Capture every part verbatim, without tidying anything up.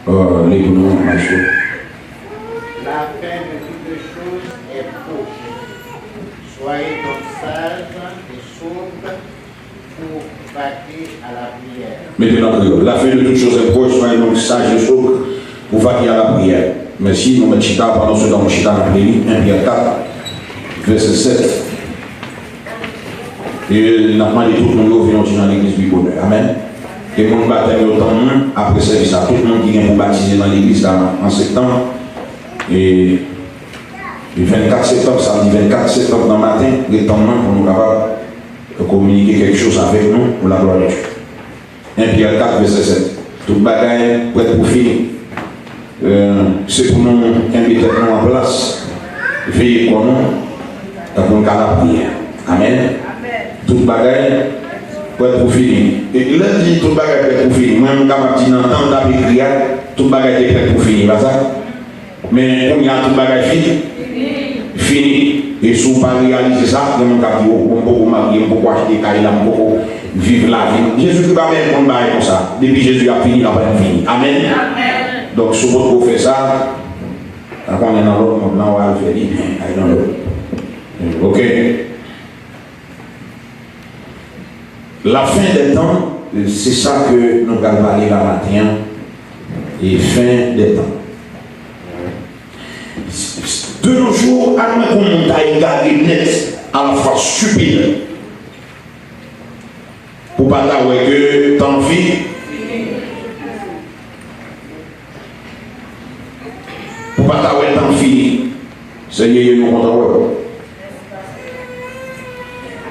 Euh, li pou nou, maestro. La fin de toutes choses est proche. Soyez donc sages et sobres pour vaquer à la prière. Mete l an kreyòl. La fin de toutes choses est proche, soyez donc sages et sobres pour vaquer à la prière. Mèsi, nou mèt chita, pandan se tan nou chita, n ap li en Pyè kat, vèsè sèt. E n ap mande tout moun yo vin yon ti nan legliz pi bonè. Amèn. E moun batèm yo tann mwen apre sèvis la. Tout moun ki gen pou batize nan legliz la an septanm. E, e vennkat septanm, samdi vennkat septanm nan maten, ret tann mwen pou nou kapab kominike kèk choz avèk nou pou la glwa de Dye. En Pyè kat, vèsè sèt. Tout bagay prèt pou fini. Euh, se pou nou kenbe tèt nou an plas, veye kò nou, tankou n ka lapriyè. Amèn. Tout bagay prèt pou fini. E lè l di tout bagay prèt pou fini, mwen, m kapab di nan tan l t ap ekri a, tout bagay te prèt pou fini, pa sa? Men kounye a tout bagay fini. Fini. E si w pa reyalize sa, gen moun k ap di, "O, m poko marye, m poko achte kay la, m poko viv lavi m." Jezikri pa menm konn bagay konsa. Depi Jezi ap fini, l ap fini. Amèn. Donk, si w potko fè sa, pa konnen nan lòt mond lan, w al fè li. Ay nan lòt. Oke. La fin des temps, se sa ke nou pral pale la maten an, e fin des temps. De nos jours, admèt yon moun ta egare nèt, alafwa stupide, pou pa ta wè ke tan fi-, pou pa ta wè tan fini. Sènyè, nou kontan wè w.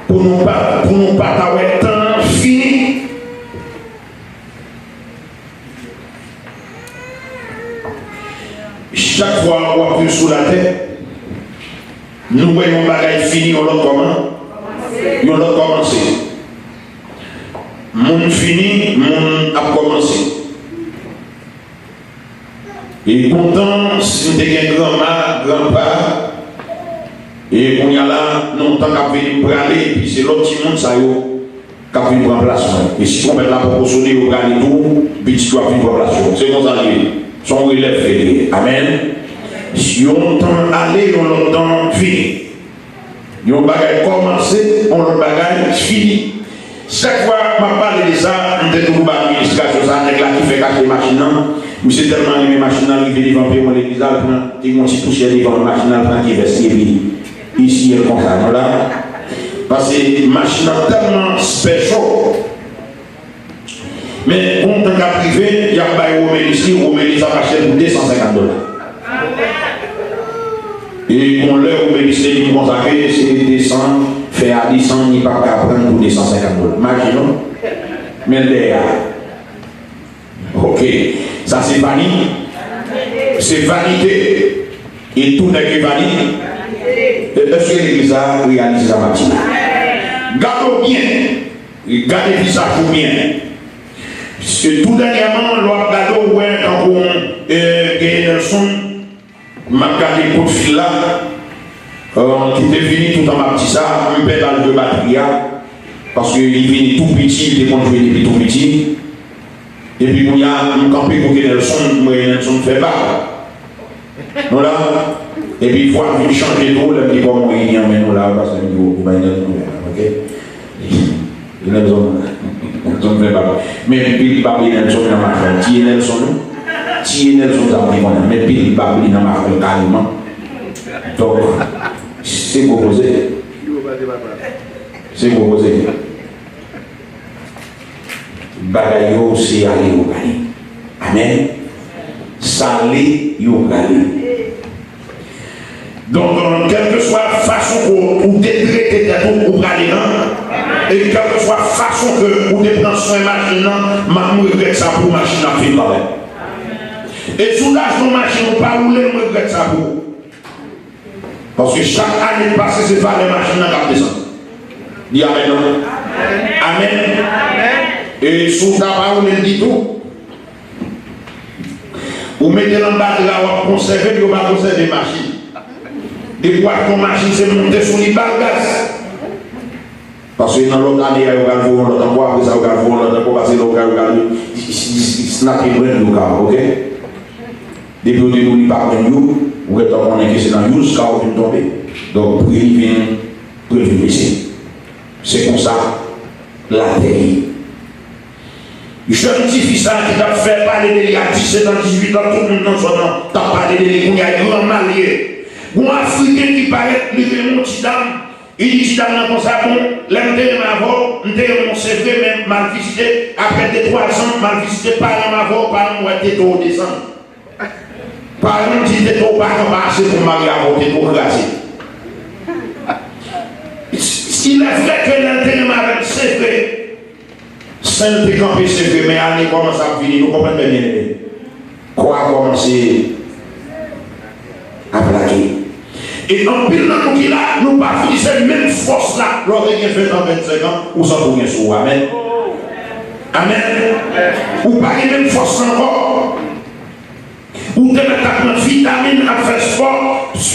Pou nou pa, pou nou pa ta wè tan fini. Chak fwa w ap viv sou latè, nou wè yon bagay fini, yon lòt kòman-, yon lòt kòmanse. Moun fini, moun ap kòmanse. E kontan, si m te gen granma, granpa, e kounye a la, nan tan k ap vini, m prale, epi se lòt timoun sa yo k ap vin pran plas mwen. E si twonpèt la poko sone, yo prale tou, pitit yo ap vin pran plas yo. Se konsa l ye. Se yon relèv ke li ye. Amèn. Yon tan ale, yon lòt tan vini. Yon bagay kòmanse, yon lòt bagay fini. Chak fwa m ap pale de sa, m te toujou ba nou ilistrasyon sa, nèg la ki fèk achte machin nan, misye tèlman renmen machin nan, rive devan peron legliz la, l pran, te gen yon ti pousyè devan machin nan, l pran vye vès li, epi li siye l konsa, nou la. Paske machin nan tèlman special. Men, gon tan k ap rive, y ap bay Romèlis li, Romèlis ap achte l pou de san senkant dola. E gon lè Romèlis te di m konsa ke se de san, fè a desann, li p ap ka pran l pou de san senkant dola. Imajine w, men lè a. Oke, sa se vani-, se vanite. E tout n'est que vanite. E èske legliz la reyalize sa m ap di la? Gade w byen. Gade vizaj ou byen. Se tou dènyèman, lè w ap gade, w wè tankou, e, genyen Nelson, m ap gade kout fil la, e, ki te vini, toutan m ap di sa, m pè l al jwe batri a, paske li vini tou piti, li te konn jwe depi tou piti. Epi kounye a, m kanpe kote Nelson, m wè Nelson fè bak. Nou la, epi vwa vin chanje tou, lè m di kòman w ye an men nou la, paske m di w, ou bay nèt nou la, oke? Li Nelson, Nelson fè bab. Men pil bab li Nelson nan machwè l. Tiye Nelson, wi. Tiye Nelson, sa m di konnen. Men pil bab li nan machwè l kareman. Donk, se gwo koze. Se gwo koze. Bagay yo, se ale yo prale. Amèn. Sa ale yo prale. Donk, euh, kèlkeswa fason ke ou te trete tèt ou, ou prale nan. E kèlkeswa fason ke ou te pran swen machin nan, m ap regrèt sa pou machin nan fin travay. E si w ta achte yon machin, ou pa woule, m regrèt sa pou ou. Paske chak ane k pase, se valè machin nan k ap desann. Di amèn non. Amèn. E si w ta pa renmen l ditou, ou mete l anba dra, w ap konsève l, yo pa konsève machin. Depi w achte yon machin, se monte sou li, ba l gaz. Paske nan lòt ane a, yo pral voye yon lòt ankò, apre sa, yo pral voye yon lòt ankò, paske lè yo pral, yo pral, it's, it's, it's not a brand new car, oke? Depi w te di w li p ap jwenn youn, ou gentan konnen ke se nan youn sa w vin tonbe. Donk, pri li vin, pri l vin bese. Se konsa latè ye. Jèn tifi sa a ki t ap fè pale de li a disèt an, dizuit an, tout moun nan zòn nan t ap pale de li, kounye a gran mal ye. Gon Afriken ki parèt, li renmen yon ti dam, li di ti dam nan konsa, bon, lè m te renmen avè w, m te renmen w se vre, men m al vizite, apre de twa zan, m al vizite paran m avè w, paran m wè tete w desann. Paran m di tete w pa kanpe ase pou m marye avè w, tete w kraze. Il est vrai ke lè l te renmen avè l, se vre. Sen l te kanpe, se vre, men ane kòmanse ap vini, nou konprann byen, byeneme. Kò a kòmanse ap lage. E anpil nan nou ki la, nou pa itilize menm fòs la. Lè w te gen ven an, vennsenk an, ou santi w gen sou ou. Amèn. Amèn. Ou pa gen menm fòs la ankò. Ou te mèt ap pran vitamin, ap fè spò,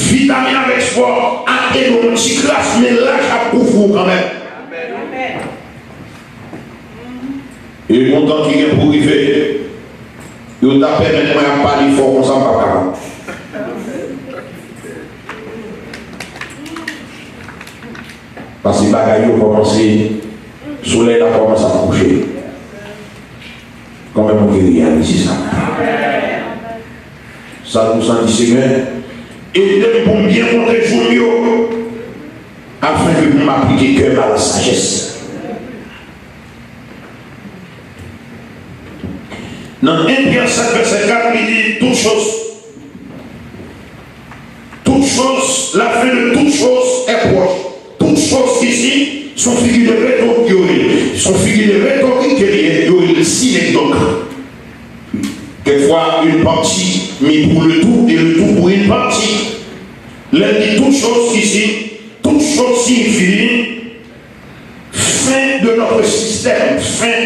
vitamin avèk spò ap ede w yon ti kras, men laj ap kouvri w kanmenm. E gon tan ki gen pou rive, yo ta pèmèt mwen ap pale fò konsa, m p ap kapab. Paske bagay yo kòmanse, solèy la kòmanse ap kouche. Konbyen moun ki reyalize sa? Sa nou santi, Senyè, ede m pou m byen konte jou m yo, afin ke pou m aplike kè m a la sajès. Nan en Pyè senk vèsè kat, li di, tout chose, toute chose, la fin de toute chose est proche. Toute chose ici, se yon figi de retorik yo ye. Se yon figi de retorik ke li ye, yo rele synecdoque. Quelquefois, une partie mis pour le tout et le tout pour une partie. Lè l di toute chose ici, toute chose signifie fin de notre système, fin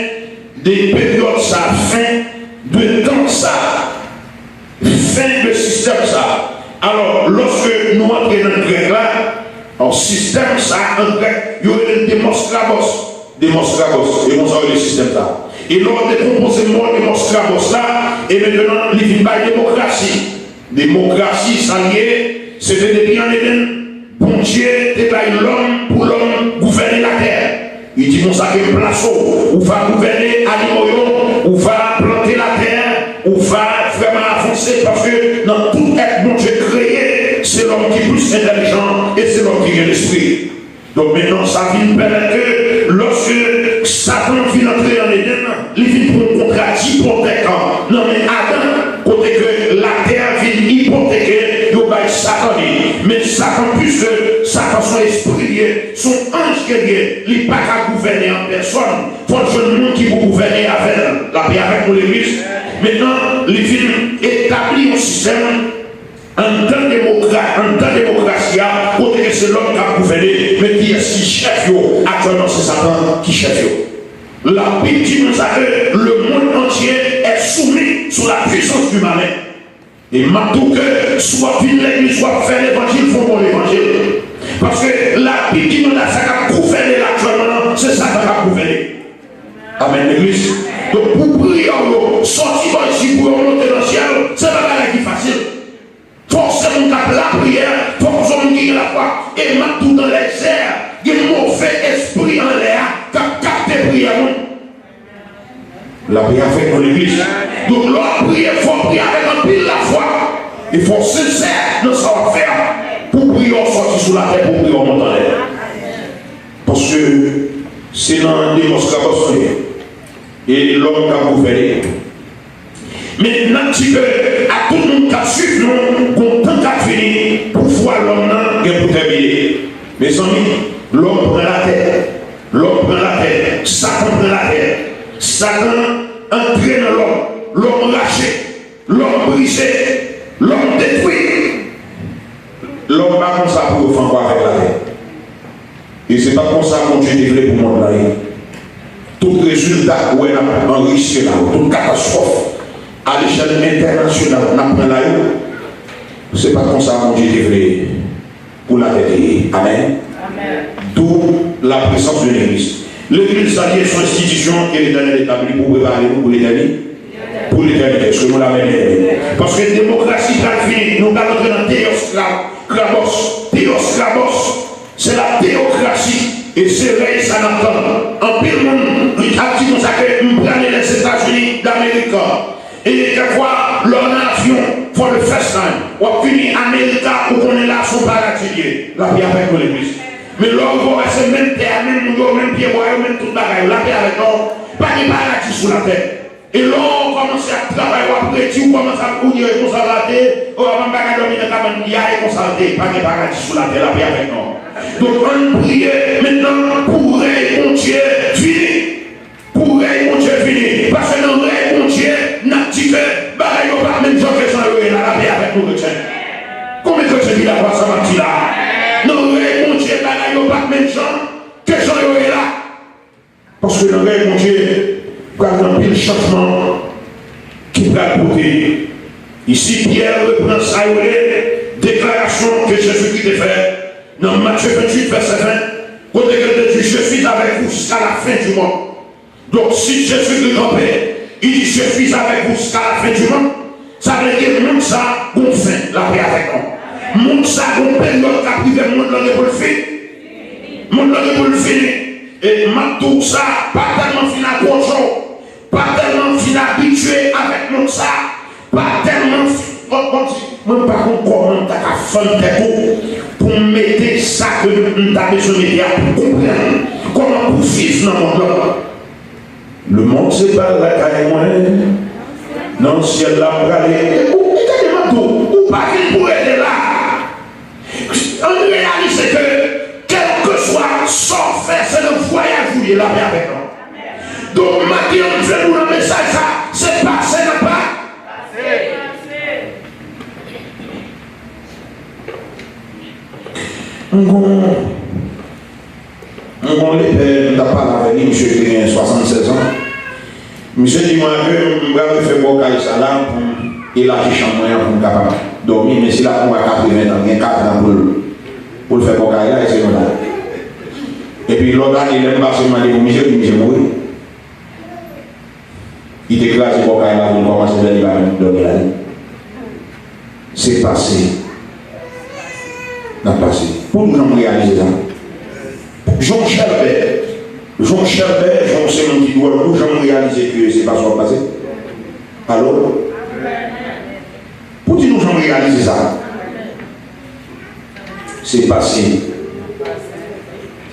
de peryòd sa, fin de tan sa, fin de sistèm sa. Alò, lòske nou antre nan grèk la, an sistèm sa an grèk, yo rele l demos krabos. Demos krabos, e konsa yo rele sistèm sa. E lè w dekonpoze mo demos krabos la, e mentnan li vin bay demokrasi. Demokrasi, sa l ye, se te depi an Edenn, Bondye te bay lòm pou lòm gouvène latè. Li di konsa ke m plase w, ou va gouvène animal yo, ou va plante latè, ou va vrèman avanse, paske nan tout èt Bondye kreye, se lòm ki plis entèlijan e se lòm ki gen lespri. Donk, mentnan, sa vin pèmèt ke lòske Satan vin antre an Edenn, li vin pran yon kontra dipotèk nan men Adan, kote ke latè vin ipoteke, yo bay Satan li. Men Satan, piske Satan se yon espri li ye, se yon anj ke li ye, li pa ka gouvène an pèsòn. Fò l jwenn moun ki pou gouvène avè l. Lapè avèk nou, legliz. Mentnan, li vin etabli yon sistèm anndan demokra-, anndan demokrasi a, kote ke se lòm k ap gouvène, men kiyès ki chèf yo? Aktyèlman, se Satan ki chèf yo. Labib di nou sa ke le monde entier est soumis sous la puissance du malin. E m ap di w ke si w ap vin legliz, w ap fè levanjil, fè w bon levanjil. Paske Labib di nou la, sa k ap gouvène la aktyèlman an, se Satan k ap gouvène. Amèn, legliz. Donk, pou priyè w yo sòti bò isi pou yo monte nan syèl, se pa bagay ki fasil. Fòk se moun k ap lapriyè, fòk se moun ki gen lafwa. E m ap di w, dans les airs, gen move espri anlè a k ap kapte priyè moun. Lapè avèk nou, legliz. Donk, lè w ap priye, fò w priye avèk anpil lafwa. E fò w sensè nan sa w ap fè a. Pou priyè w sòti sou latè, pou priyè w monte anlè. Paske se nan demos krabos nou ye. E lòm k ap gouvène. Men n ap di ke a tout moun k ap swiv nou, gon tan k ap vini, pouvwa lòm nan gen pou tèmine. Mezanmi, lòm pran latè. Lòm pran latè. Satan pran latè. Satan antre nan lòm. Lòm rache. Lòm brize. Lòm detwi. Lòm pa konn sa pou yo fè ankò avèk latè. E se pa konsa Bondye te vle pou mond lan ye. Tout rezilta ou wè n ap anrejistre la yo, tout katastwòf a lechèl entènasyonal n ap pran la yo, se pa konsa Bondye te vle pou latè te ye. Amèn. D'où la présence de l'église. Legliz sa ye, se yon enstitisyon ke Letènèl etabli pou prepare nou pou letènite. Pou letènite. Èske nou la, mèt? Paske demokrasi pral fini. Nou pral antre nan Theos Kra-, Krabos. Theos Krabos, se la teokrasi. E se rèy sa n ap tann. Anpil moun ap di konsa ke m prale Lèzetazini Damerik. E kèk fwa, lè w nan avyon, for the first time, w ap vini Amerika, ou konnen la se yon paradi li ye. Lapè avèk nou, legliz. Men lè w rive, w wè se menm tè a, menm moun yo, menm pyebwa yo, menm tout bagay yo. Lapè avèk nou. Pa gen paradi sou latè. E lè w kòmanse ap travay, w ap redi, w kòmanse ap kounye, e konsa l te, o, avan m pa ka dòmi nan kabann, y a, e konsa l te, pa gen paradi sou latè, lapè avèk nou. Donk, ann priye mentnan pou rèy Bondye vini. Pou rèy Bondye vini. Paske nan rèy Bondye, n ap di ke bagay yo p ap menm jan ke jan yo ye la, lapè avèk nou, kretyen. Konbyen kretyen ki dakò a sa m ap di la? Nan rèy Bondye, bagay yo p ap menm jan ke jan yo ye la. Paske nan rèy Bondye, pral gen anpil chanjman ki pral pote. Isi, Pyè reprann sa yo rele deklarasyon ke Jezikri te fè nan Matye venntuit, vèsè ven, kote ke l te di, Je suis avec vous jusqu'à la fin du monde. Donk, si Jezikri kanpe, li di, Je suis avec vous jusqu'à la fin du monde, sa vle di moun sa gon fen, lapè avèk nou. Moun sa gon peryòd k ap rive, mond lan gen pou l fini. Mond lan gen pou l fini. E m ap di w sa, pa tèlman fin akwoche w, pa tèlman fin abitye avèk mond sa, pa tèlman fin, bon, bon, mwen pa konn kòman m ta ka fann tèt ou pou m mete sa ke m ta bezwen mete a pou konprann kòman pou viv nan mond lan. Lemonn se pa lakay mwen, nan syèl la m prale. Ou, ou tande m ap di w, ou pa vin pou rete la. Ann reyalize ke, kèlkeswa sa w fè, se nan vwayaj ou ye, lapè avèk nou. Donk, maten an, m vle di w nan mesaj sa, se pase n ap pa. M gon, m gon lepè, m t ap pale avè li, misye te gen swasannsèz an. Misye di mwen ke m pral refè bò kay sa la pou m elaji chanm mwen an pou m kapab dòmi, men si l ap mouri a katreven tan, gen kat an pou l, pou l fè bò kay la, èske nou la? Epi lòt ane, lè m pase, m mande pou misye, li di misye mouri. Li te kraze bò kay la, li kòmanse fè li pa menm dòmi la. Se pase n ap pase. Pou nou janm reyalize sa. Jan w chèlbè, jan w chèlbè, jan w se moun ki dwòl, nou janm reyalize ke se pase w ap pase? Alo? Pou di nou janm reyalize sa. Se pase.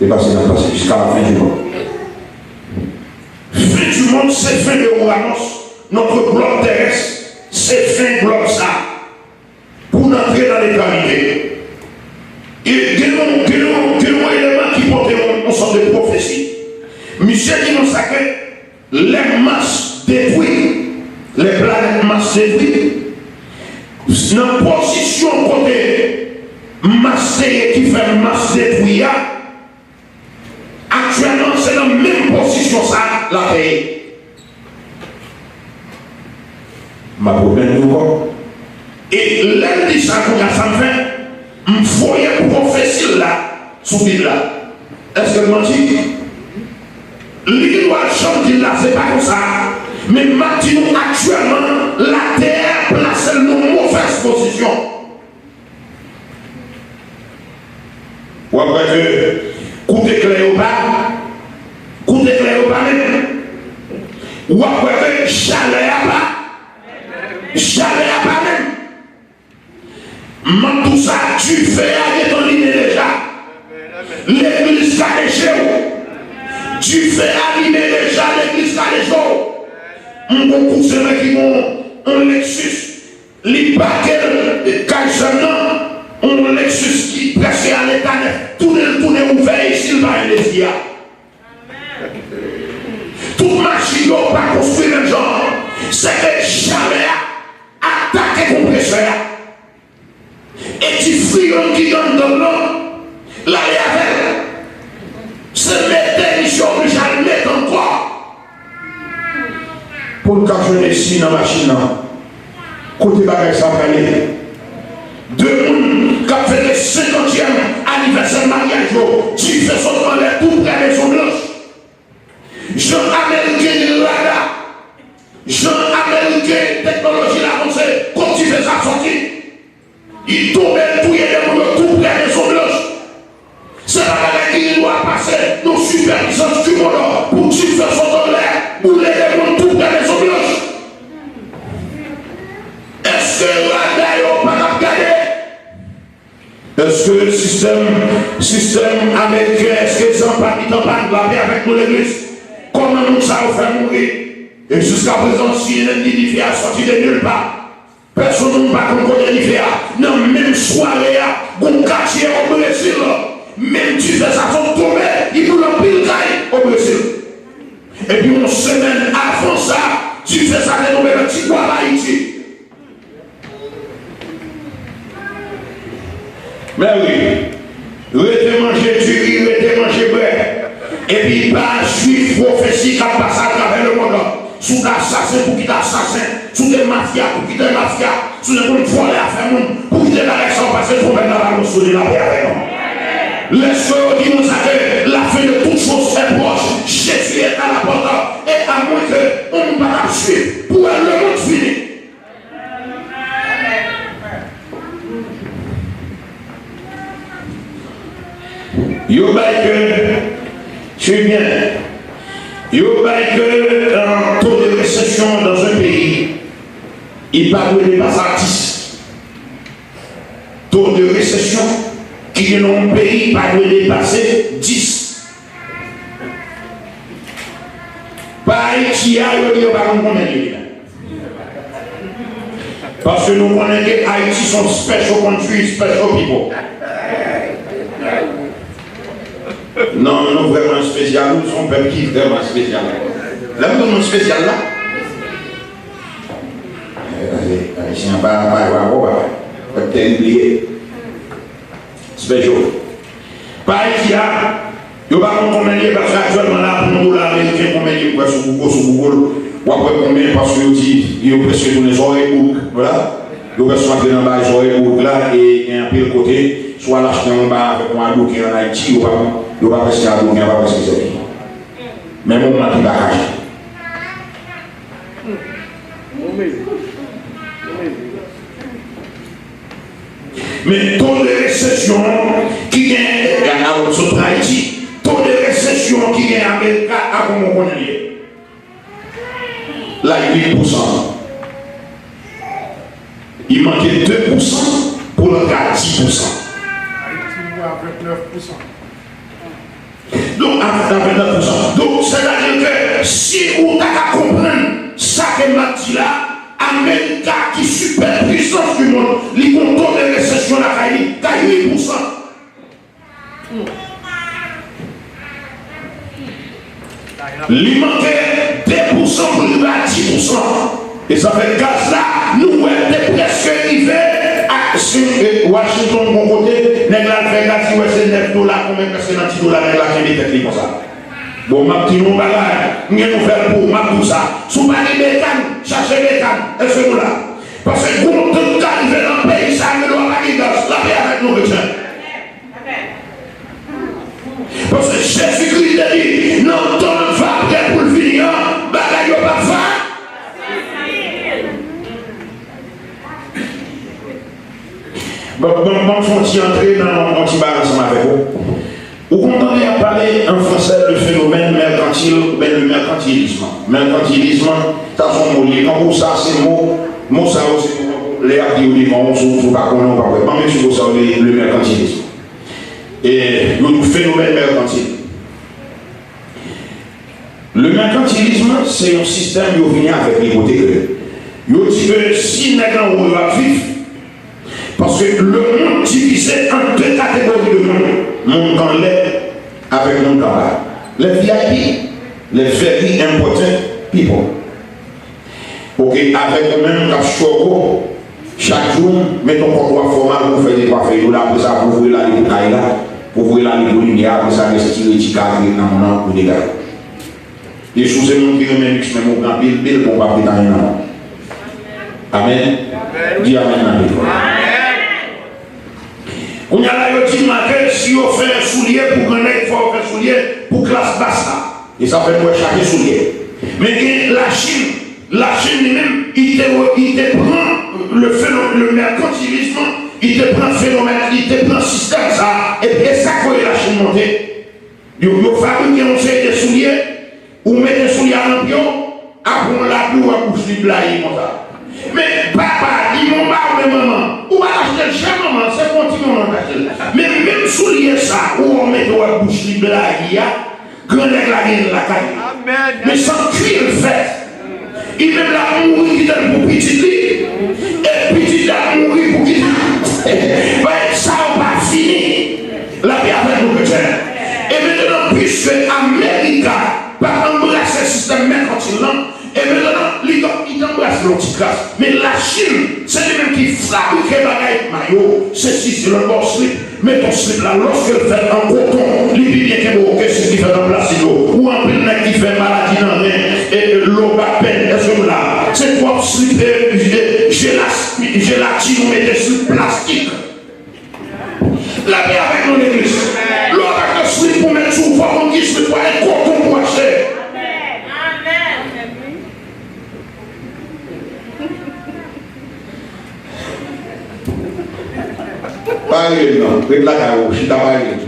Se pase n ap pase jiska la fen di mond. Fen di mond, se fen de Ouranos, notre globe terrestre, se fen glòb sa. Pou n antre nan letènite. E gen yon, gen yon, gen yon eleman ki pote yon, yon sòt de pwofesi. Misye di konsa ke lè Mas detwi, lè planèt Mas detwi, nan pozisyon kote Mas te ye ki fè Mas detwi a, aktyèlman, se nan menm pozisyon sa a Latè ye. M ap reprann li ankò. E lè l di sa, kounye a, sa m fè, m voye pwofesi l la sou Bib la. Èske l manti? Li gen dwa janm di l la, se pa konsa. Men m ap di nou aktyèlman, Latè plase l nan movèz pozisyon. W ap wè ke kout eklè yo pa, kout eklè yo pa menm. W ap wè ke chalè a pa, chalè a pa menm. M ap di w sa, dife a gentan limen deja. Legliz ka deje w. Dife a limen deja, legliz ka deje w. M gon kouzen mwen ki gon yon Lexus. Li pake l kay sè m nan, yon Lexus ki prèske a leta nèf, tounen l tounen ouvè, e si l pa endesi a. Tout machin yo pa konstwi menm jan. Se ke chalè a atake konpresè a. E ti friyonn ki anndan l lan, l ale avè l. Se mete misye oblije al mete ankò. Pou l ka jwenn esi nan machin nan. Kote bagay sa prale? De moun k ap fete senkantyèm anivèsè maryaj yo, dife sot anlè tou prè Mezon Blanch. Jan Ameriken gen rada, jan Ameriken Ke teknoloji la avanse, kot dife sa sòti? Li tonbe, l touye de moun yo tou prè Mezon Blanch. Se pa bagay ki gen dwa pase nan sipèpwisans di mond pou dife sot anlè, boule de moun tou prè Mezon Blanch. Èske rada yo pa t ap gade? Èske sistèm, sistèm ameriken, èske zan pa mitan pa n lapè avèk nou legliz? Kòman moun sa yo fè mouri? E jiskaprezan, si lènmi dife a sòti de nil pa, pèsonn moun pa konn kote dife a. Nan menm sware a, gon katye o Brezil, menm dife sa sot tonbe, li boule anpil kay o Brezil. Epi yon semèn avan sa, dife sa te tonbe nan Ti Gwav Ayiti. Men wi, rete manje diri, rete manje brè. Epi pa swiv pwofesi k ap pase atravè lemonn. Si w t asasen, pou kite asasen. Si w te mafya, pou kite mafya. Si w te konn vòlè afè moun, pou kite bagay sa yo pase. Twonpèt la pa konn sone, lapè avè nou. Lèske yo di nou sa ke la fin de toutes choses est proche, Jésus est à la porte, e amwen ke yon moun pa t ap swiv pou wè lemonn fini. Yo bay ke, suiv byen, yo bay ke, euh, taux de récession dans un pays, li pa dwe depase dis. Taux de récession ki gen nan yon peyi pa dwe depase dis. Pa Ayiti a, yo di yo pa konn konbyen li ye. Paske nou konnen ke Ayiti se yon special country, special people. Non, nou vrèman espesyal, nou se yon pèp ki vrèman espesyal. Lè m di nou espesyal la, eh, Ayisyen pa, pa, pa, pa, pa, pèp tèrib li ye. Special. Pa Ayiti a, yo pa konn konbyen li ye, paske aktyèlman la, pou yon dola ameriken, konbyen li ye, ou kwè sou Google, sou Google, w ap wè konbyen, paske yo di, yo prèske tounen zòrèy boug, vwala. Yo prèske antre nan bay zòrèy boug la, e gen anpil kote, si w al achte yon ba avèk yon adwoken ann Ayiti, yo pa, yo pa prèske adwoken an pa prèske sèvi. Men moman ki pa kache. Men taux de récession ki gen, alò, sot Ayiti, taux de récession ki gen Amerik la, a kòman w konnen li ye? Like uit pousan. Li manke de pousan pou l antre a dis pousan. Ayiti, nou a vennèf pousan. Donk, a, a vennèf pousan. Donk, sètadi ke si ou ta ka konprann sa ke m ap di la, Amerik ki sipè pwisans di mond, li gon taux de récession lakay li, kay uit pousan. Li manke de pousan pou l rive a dis pousan. E sa fè gaz la, nou wè, te prèske rive a, si, e, Washington gon kote, nèg la al fè gaz, li wè se nèf dola, konbyen, prèske nan dis dola, nèg la kenbe tèt li konsa. Bon, m ap di nou yon bagay, m gen nouvèl pou ou, m ap di w sa. Si w pa gen mekan, chache mekan, èske nou la? Paske gon tan ka rive nan peyi sa, men nou pa gen gaz, lapè avèk nou, kretyen. Paske Jezikri te di, nan tan l va prè pou l vini an, bagay yo p ap fa. Bon, bon, bon, fè yon ti antre nan yon ti bagay ansanm avèk ou. Ou konn tande y ap pale an fransè de fenomèn mèkantil oubyen de mèkantilism. Mèkantilism, sa se yon mo li ye. Kankou sa, se mo, mo sa yo, se mo, lè y ap di yo devan w, si w, si w pa konnen, w p ap wè. Ban m eksplike w sa, le, le mèkantilism. E, yon fenomèn mèkantil. Le mèkantilism, se yon sistèm yo vini avèk li kote ke yo di ke si nèg anwo yo ap viv, paske lemonn divize an de kategori de moun, moun k anlè avèk moun k anba. Les V I P, les very important people. Oke, avèk ou menm k ap chògo, chak jou, met yon kòk ou ap fè w mal pou fè de twa fèy dola, apre sa, pou voye l ale pou kay la, pou voye l ale pou limyè a, apre sa, rès ti redi ka vire nan moun nan pou dega. E si w se moun ki renmen liks, menm ou gen anpil bil, bon, w p ap ret anyen nan men w. Amèn. Di amèn nan pi fò. Kounye a la, yo di m la ke si yo fè soulye pou grannèg, fò yo fè soulye pou klas bas la. E sa fè m wè chaje soulye. Men gen Lachin, Lachin li menm, li te, li te pran le fenomèn, le mèkantilism, li te pran fenomèn, li te pran sistèm sa a, epi e sa k voye Lachin monte. Yo, yo fabrike yon seri de soulye, ou mete soulye a nan pye w, apre yon lapli w wè bouch li blayi konsa. Men papa, di m yon bagay, men manman, ou pa t achte l chè manman, se pou yon ti manman w t achte l. Men menm soulye sa, ou wè w mete w wè bouch li blayi a, gran nèg la genyen l lakay li. Men san kwi l fèt. Li menm l ap mouri kite l pou pitit li. E pitit li ap mouri pou kite l. Bagay sa yo pa fini. Lapè avèk nou, kretyen. E mentnan, piske Amerika pa anbrase sistèm mèkantil lan, e mentnan, li t ap, li t anbrase l yon ti kras. Men Lachin, se li menm ki fabrike bagay, mayo, sesi, se lòt bò, slip. Met yon slip la, lòske l fèt an koton, li pi byen kenbe w ke slip ki fèt an plastik yo. Ou anpil nèg ki fè maladi nan ren, e, e, low back pain, èske nou la? Se twòp slip, e, e, jelas-, jelatin ou mete slip plastik. Lapè avèk nou, legliz. Lè w pa gen slip pou met sou, fòk ou gen slip pou ale koton pou achte. Pa rele m non. Ret lakay ou, chita pa rele m.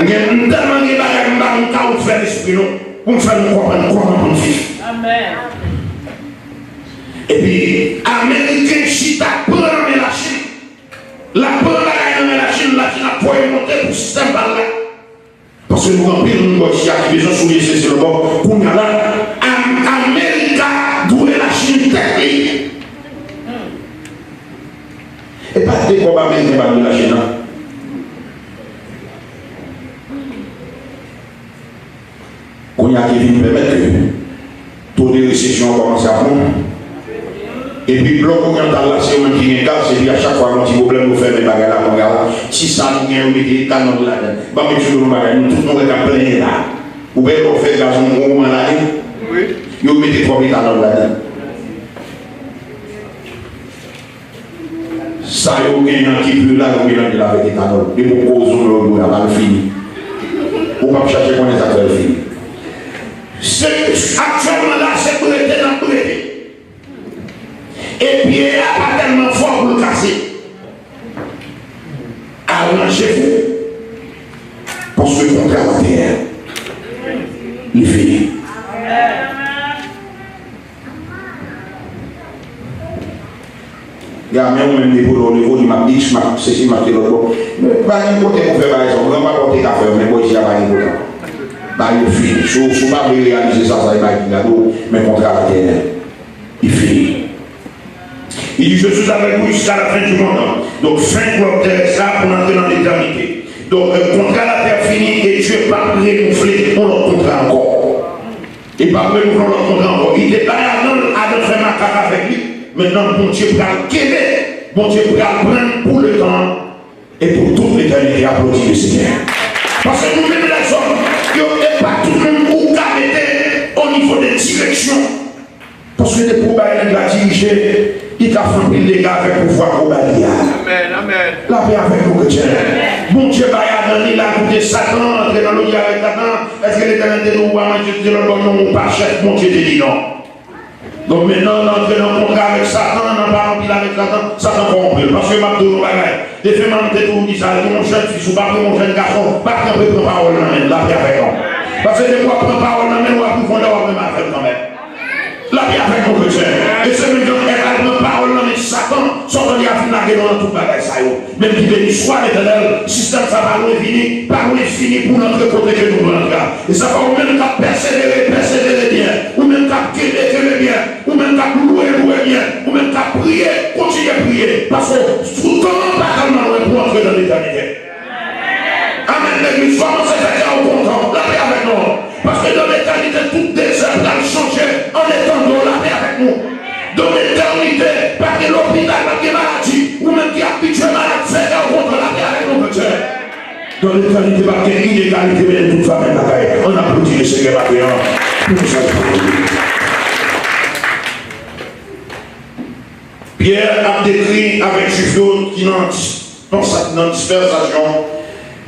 M gen, m tèlman gen bagay m pa konn ka ou fè lespri nou. Pou m fè nou konprann kòman pou n viv. Epi, Ameriken chita pran nan men Lachin. L ap pran bagay nan men Lachin, Lachin ap voye monte pou sistèm pa l la. Paske nou gen anpil moun bò isi a ki bezwen soulye sesi lòt bò. Kounye a la, Am-, Amerika dwe Lachin tèt li. E pa de kòb Ameriken pa dwe Lachin nan. Kounye a ki vin pèmèt ke to de resesyon an kòmanse ap wont. Epi blòk oryantal la, se yo menm ki gen gaz, epi a chak fwa gen yon ti pwoblèm, yo fèmen bagay la, kounye a la, ti sa nou gen, yo mete etanòl ladan. Ban m eksplike nou yon bagay, nou tout nou wè k ap plenyen la. Ou wè lè w fè gaz yon gwo moman l ale, yo mete twòp etanòl ladan. Sa yo genyen an ki pi la, yo melanje l avèk etanòl. Depi w koze yon lòt bò, l ap al fini. Ou p ap chache konnen sa k fè l fini. Se, aktyèlman la, se brete n ap brete. E pye a pa tèlman fò pou l kase. Aranje w, paske kontra latè a, li fini. Ya, men ou menm depo lè w leve w di m ap X, m ap sesi, m ap te lòt bò. Men pa gen kote pou fè bagay sa. Gran papa w te ka fè yo, men bò isi a pa gen kote. Bagay yo fini. Si w, si w pa vle reyalize sa, sa e bagay ki gade w, men kontra latè a, li fini. Li di, je suis avec vous jusqu'à la fin du monde. Donk, fen glòb tèrès la pou n antre nan letènite. Donk, euh, kontra latè fini e Dye p ap renouvle yon lòt kontra ankò. Li p ap renouvle yon lòt kontra ankò. Li te bay Adan, Adan fè makak avèk li. Mentnan, Bondye pral kenbe, Bondye pral pran l pou letan an e pou tout letènite. Aplodi le Senyè. Paske nou menm lèzòm, yo, e pa tout moun ou ka mete o nivo de direksyon. Paske depi w bay nèg la dirije, li ka fè anpil dega avèk pouvwa ke w ba li a. Lapè avèk nou, kretyen. Bondye bay Adan li, l al koute Satan, antre nan lodye avèk Satan. Èske Letènèl te di w pa manje, di lòt bò non, ou pa chèf? Bondye te di non. Donk, mentnan, nan antre nan kontra avèk Satan, nan pa anpil avèk Satan, Satan kòwonpi l. Paske m ap di w yon bagay. Defen manman te toujou di sa, yon jèn fi, si w pa pran yon jèn gason, pa kanpe pran pawòl nan men l, lapè avèk nou. Paske depi w ap pran pawòl nan men l, w ap rive yon lè w ap renmen avè l kanmenm. Lapè avèk nou, kretyen. E se menm jan Èv al pran pawòl nan men Satan, Satan li a vin lage nou nan tout bagay sa yo. Menm ki beni swa Letènèl, sistèm sa pa lwen vini, pa lwen fini pou n antre kote ke nou dwe antre a. E sa fè ou menm k ap pèsevere, pèsevere byen. Ou menm k ap kenbe, kenbe byen. Ou menm k ap lwe, lwe byen. Ou menm k ap priye, kontinye priye. Paske sou tan an pa tèlman lwen pou antre nan letènite. Amèn, legliz. Kòmanse fè kè w kontan. Lapè avèk nou. Paske nan letènite, tout dezè pral chanje an etando. Lapè avèk nou. Nan letènite, pa gen lopital, pa gen maladi. Ou menm ki abitye malad, fè kè w kontan. Lapè avèk nou, kretyen. Nan letènite, pa gen inegalite, men tout sa menm bagay. Ann aplodi Lesenyè maten an pou mesaj sa. Pyè ap dekri avèk Jwif yo ki nan dispansa-, nan dispèsasyon.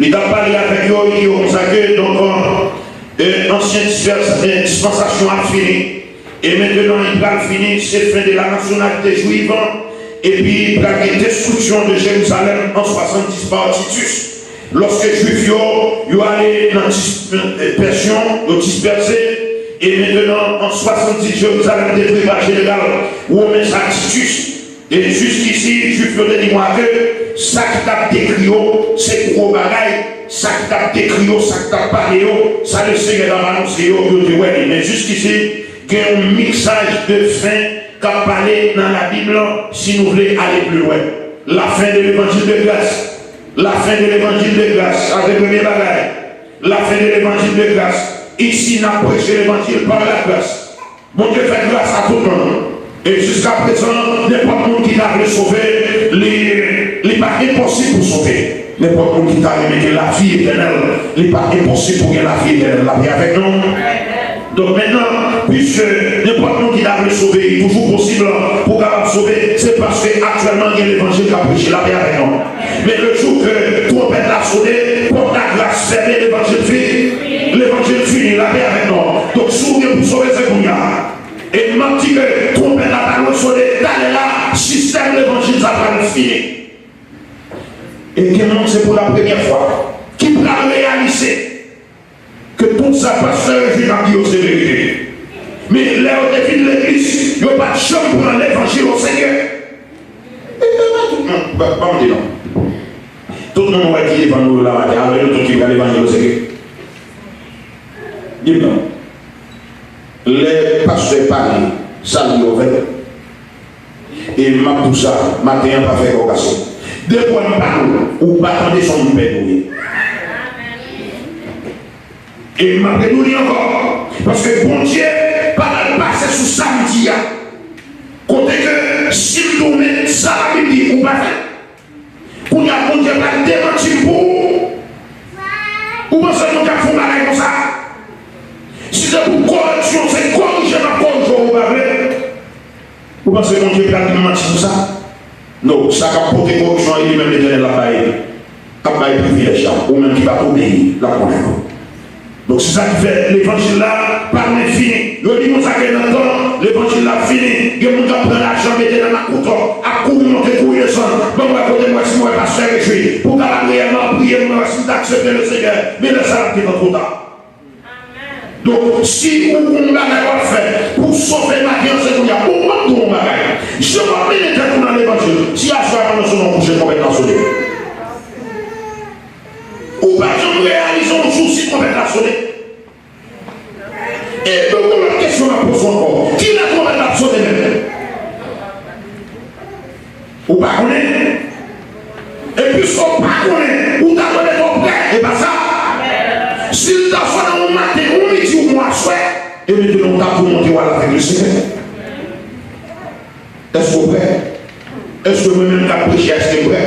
Li t ap pale avèk yo, li di yo konsa ke, donk, e, ansyen dispèsa-, e, dispansasyon ap fini. E mentenan, li pral fini, se fen de la nasyonalite jwiv, epi pral gen destriksyon de Jerizalèm an swasanndis pa Titus. Lòske Jwif yo, yo ale nan dis-, eh, Pèsyon, yo dispèse, e mentenan, an swasanndis, Jerizalèm detwi pa jeneral women sa Titus. E jiskisi, Jwif yo te di mwen ke sa ki t ap dekri yo, se gwo bagay, sa ki t ap dekri yo, sa ki t ap pale yo, sa Lesenyè t ap anonse yo, yo te wè li. Men jiskisi, gen yon miksaj de fen k ap pale nan Labib lan, si nou vle ale pli lwen. La fin de l'évangile de grâce. La fin de l'évangile de grâce. Sa se premye bagay. La fin de l'évangile de grâce. Isi, n ap preche levanjil pa la gras. Bondye fè gras a tout moun. E jiskaprezan, nenpòt moun ki ta vle sove, li, li pa enposib pou sove. Nenpòt moun ki ta renmen gen lavi etènèl, li pa enposib pou gen lavi etènèl. Lapè avèk nou. Donk, mentnan, piske nenpòt moun ki ta vle sove, li toujou posib pou kapab sove, se paske aktyèlman gen levanjil k ap preche. Lapè avèk nou. Men le jou ke twonpèt la sone, pòt lagras fèmen, levanjil fini. Levanjil fini, lapè avèk nou. Donk, si w gen pou sove, se kounye a. E m ap di ke twonpèt la pa lwen sone, talè la, sistèm levanjil sa pral fini. E gen moun, se pou la premyè fwa, ki pral reyalize ke tout sa pastè yo jwe ap di yo se verite. Men lè yo te vin legliz, yo pa t janm pran levanjil o serye. E, e, e, tout moun, ba, ba m di non. Tout moun wè ki devan nou la maten, avè nou tout ki pran levanjil o serye. Di m non. Lè pastè pale, sa l di yo fè. E m ap di w sa, maten an pa fè kò w kase. Depi w wè m pale w, ou pa tande, se yon moun pèdi w ye. E m ap redi w li ankò. Paske Bondye pa pral pase sou sa m di a. Kote ke si m di w men sa Labib di, ou pa fè. Kounye a, Bondye pral demanti m pou ou. Ou panse Bondye ap fè yon bagay konsa? Si se pou koreksyon, se korije m ap korije w, ou pa vle? Ou panse Bondye pral demanti pou sa? Non, sa k ap pote koreksyon an, e li menm Letènèl l ap bay, ap bay privilèj la. Ou menm ki pa t obeyi, l ap konnen. Donk, se sa ki fè levanjil la pa lwen fini. Yo di konsa ke nan tan, levanjil la fini. Gen moun k ap pran lajan, mete nan makout, ap kouri monte, kouri desann. Ban m wè kote m wè si m wè pastè rejwi. Pou w kapab reyèlman priye, m wè si m ta aksepte Lesenyè. Men lè sa l ap gentan twò ta. Donk, si ou gon bagay w ap fè pou w sove maten an, se kounye a. Ou p ap gon bagay. Jan w ap mennen tèt ou nan levanjil, si aswè a pandan sonn nan w kouche, twonpèt la sone. Ou pa janm reyalize yon jou si twonpèt la sone. E gon lòt kesyon m ap poze w ankò. Kilè twonpèt la ap sone menm? Ou pa konnen? E piske w pa konnen, ou ta dwe mete w prè, e pa sa? Si l ta sone yon maten, yon midi, yon aswè, e mentnan w ta pou monte w al avèk Lesenyè. Èske w prè? Èske mwen menm k ap preche a, èske m prè?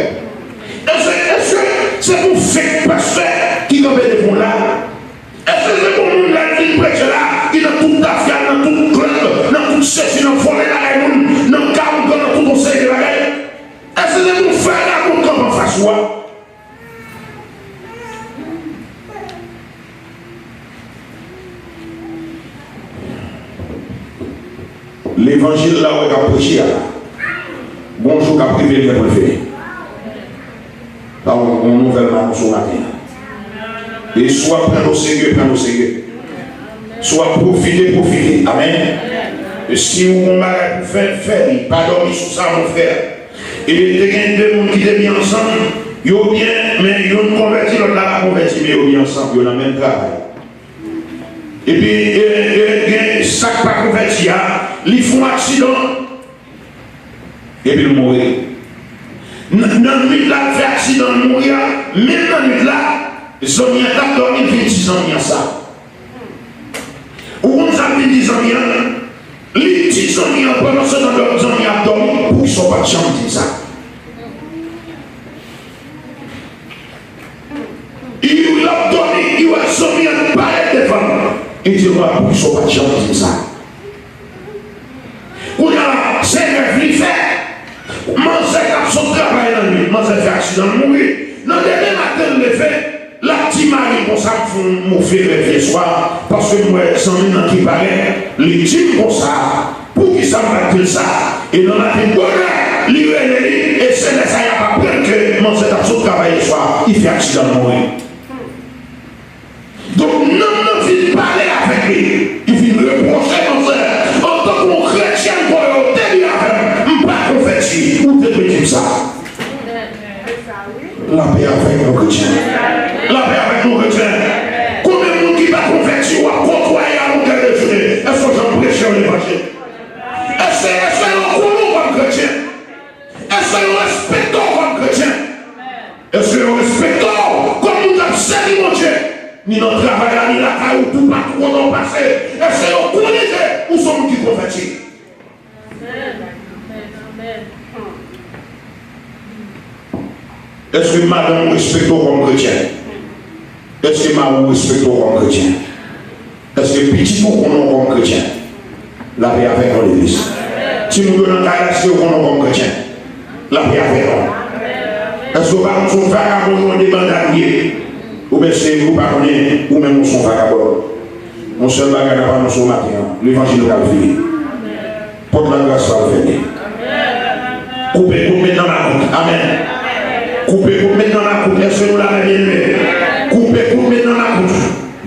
Èske, èske se pou fake pastè ki kanpe devan w la? Èske se pou moun la k vin preche la, ki nan tout tafya, nan tout klèb, nan tout sesi, nan vòlè bagay moun, nan kawougan, nan tout yon seri de bagay? Èske se pou frè la moun kanpe anfas ou a? Levanjil la ou wè k ap preche a la, gon jou k ap rive, li gen pou l fini. Sa yon, yon nouvèl m anonse w maten an. E si w ap pran l oserye, pran l oserye. Si w ap pwofite, pwofite. Amèn. E si w gon bagay pou fè, fè li. Pa dòmi sou sa, mon frè. E te gen de moun ki te byen ansanm, yo byen, men youn konvèti, lòt la pa konvèti, men yo byen ansanm, yo nan menm travay. Epi, e, e, gen sa k pa konvèti a, li fè yon aksidan, epi l mouri. Nan, nan nwit la, l fè aksidan, l mouri a, menm nan nwit la, zanmi an t ap dòmi, l vin di zanmi an sa. Ou konn sa l vin di zanmi an? Li di zanmi an, pandan se tan lòt zanmi an ap dòmi, poukisa w pa t janm di m sa? Li, l ap dòmi, li wè zanmi an parèt devan l. Li di, "Wa, poukisa w pa t janm di m sa?" Kounye a la, se rèv li fè. Manzè k ap sot travay nan nwit, manzè fè aksidan, l mouri. Nan demen maten, l leve, l ap Ti mari konsa m fè yon move rèv yè swa, paske m wè zanmi m nan ki parèt, li di m konsa, poukisa m pa t di l sa? E nan maten bonè, li rele li, e se lè sa y ap aprann ke manzè t ap sot travay yè swa, li fè aksidan, l mouri. Donk, nonm nan vin pale avèk li, li vin repwoche manzè, antanke yon kretyèn, kò yo te di avè m, m pa konvèti, ou te dwe di m sa. Lapè avèk nou, kretyen. Lapè avèk nou, kretyen. Konbyen moun ki pa konvèti, w ap kotwaye a longè de jounen? Èske w janm preche yon levanjil? Èske, èske yo konnen w kòm kretyen? Èske yo respekte w kòm kretyen? Èske yo respekte w kòm moun k ap sèvi Bondye? Ni nan travay la, ni lakay ou, tou patou kote w pase. Èske yo konnen ke ou se yon moun ki konvèti? Èske madanm ou respekte w kòm kretyen? Èske mari w respekte w kòm kretyen? Èske pitit ou konnen w kòm kretyen? Lapè avèk nou, legliz. Timoun yo nan kay la, èske yo konnen w kòm kretyen? Lapè avèk nou. Èske w pa konn se yon vagabon, yon debandad ou ye? Oubyen se ou pa konnen ou menm ou se yon vagabon? Yon sèl bagay n ap anonse w maten an, levanjil pral vini. Pòt lagras pral fèmen. Koupe kout, met nan makout. Amèn. Koupe kout, met nan makout. Èske nou la, mè byeneme? Koupe kout, met nan makout.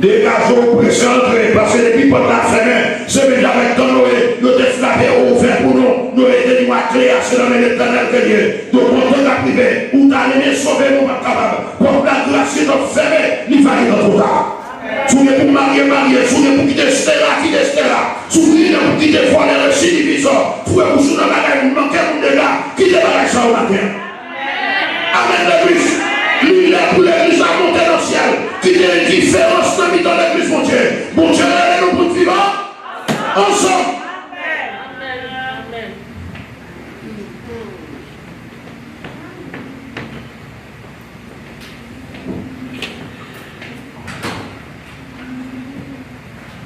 Degaje w, prese antre, paske depi pòt la fèmen, se menm jan avèk tan Noye, yo te frape, ouvè pou nou. Noye te di w a kle a, se nan men Letènèl ke l ye. Donk, yon tan k ap rive, ou ta renmen sove, men w p ap kapab. Pòt lagras gentan fèmen, li va gentan twò ta. Si w gen pou marye, marye. Si w gen pou kite Stella, kite Stella. Si w gen pou kite vòlè, residivizan, fouye bouch ou nan bagay moun, manke moun dega, kite bagay sa yo maten an. Amèn, legliz. Li lè pou legliz la monte nan syèl. Kite endiférans nan mitan legliz Bondye. Bondye rele nou pou n viv ansanm.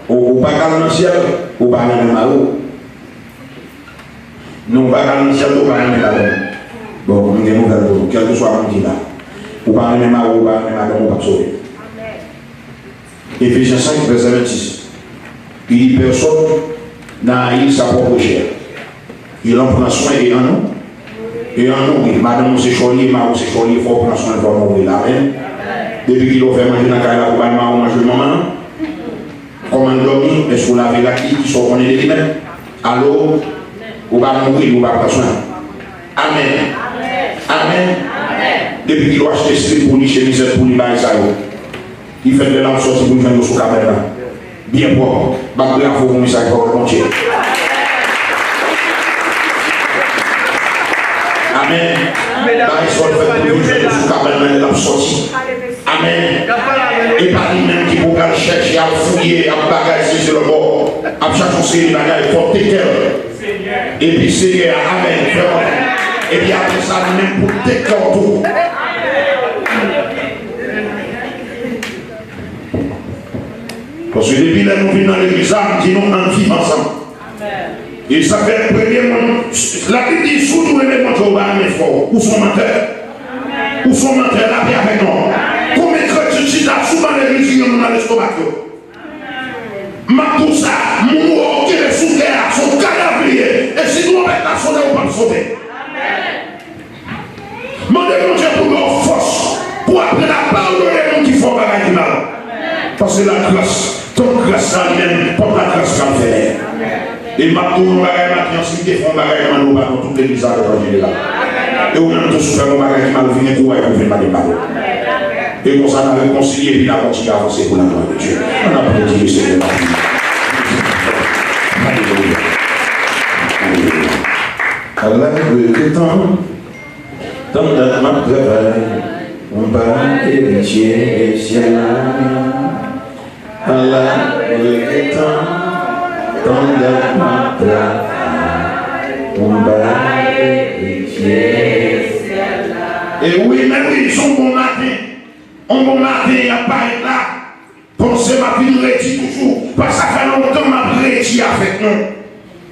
Ou, ou pa ka al nan syèl, ou pa renmen mari w. Non, ou pa ka al nan syèl, ou pa renmen madanm ou. Bon, m gen nouvèl pou nou, kèlkeswa moun ki la. Ou pa renmen mari w, ou pa renmen madanm ou, ou p ap sove. Efezyen senk, vèsè vennsis. Li di, pèsòn n'a à haïr sa propre chair. Il en prend soin et en nous, et en nous, wi. Madanm ou se chò li ye, mari w se chò li ye, fò w pran swen l, fò w nouri l. Amèn. Depi kilè w fè manje nan kay la pou bay mari w manje manman an? Kòman l dòmi? Èske w lave rad li? Kisa w konnen de li menm? Alo? Ou pa nouri l, ou pa pran swen l. Amèn. Amèn. Depi kilè w achte slip pou li, chemizèt pou li, bagay sa yo? Li fèt lè l ap sòti pou l jwenn yo sou kabann nan. Byen pwòp. Bat bravo pou misye ak pawòl Bondye. Amèn. Bay sòl fèt pou li jwenn yo sou kabann nan lè l ap sòti. Amèn. E pa li menm ki pou pral chèche, ap fouye, ap bagay, sezi lòbò, ap chache yon seri de bagay, fò w te kè l. Epi Senyè a, amèn, fè w. Epi apre sa, li menm pou l te kè w tou. Paske depi lè nou vin nan legliz la, m di nou, ann viv ansanm. E sa fè premye moun, Labib di, si w tou renmen Bondye, ou pa renmen frè w, ou se yon mantè. Ou se yon mantè, lapè avèk nou. Konbyen kretyen chita sou ban legliz, gen moun nan lestomak yo? M ap di w sa, moun ou wè w kenbe sou tè a, se yon kadav li ye. E si twonpèt la sonnen, ou p ap sove. Mande Bondye pou l ba w fòs, pou w aprann ap padone moun ki fè w bagay ki mal. Paske lagras, tank gras la li menm, pòt lagras pral fèmen. E m ap di w yon bagay maten an, si m te fè yon bagay, m mande w padon, tout legliz la, an jeneral. E ou menm tou, si w fè m yon bagay ki mal, vin gen kouraj pou w vin mande m padon. E konsa, n a rekonsilye, epi n a kontinye avanse pou laglwa de Dye. Ann aplodi Senyè la. Alelouya. Alelouya. Ala regretan, tann dat m ap travay, m pa eritye syèl la. Ala regretan, tann dat m ap travay, m pa eritye syèl la. E wi, men wi, se yon bon maten. Yon bon maten, y ap parèt la. Panse m ap vin redi toujou. Paske sa fè lontan m ap redi avèk nou.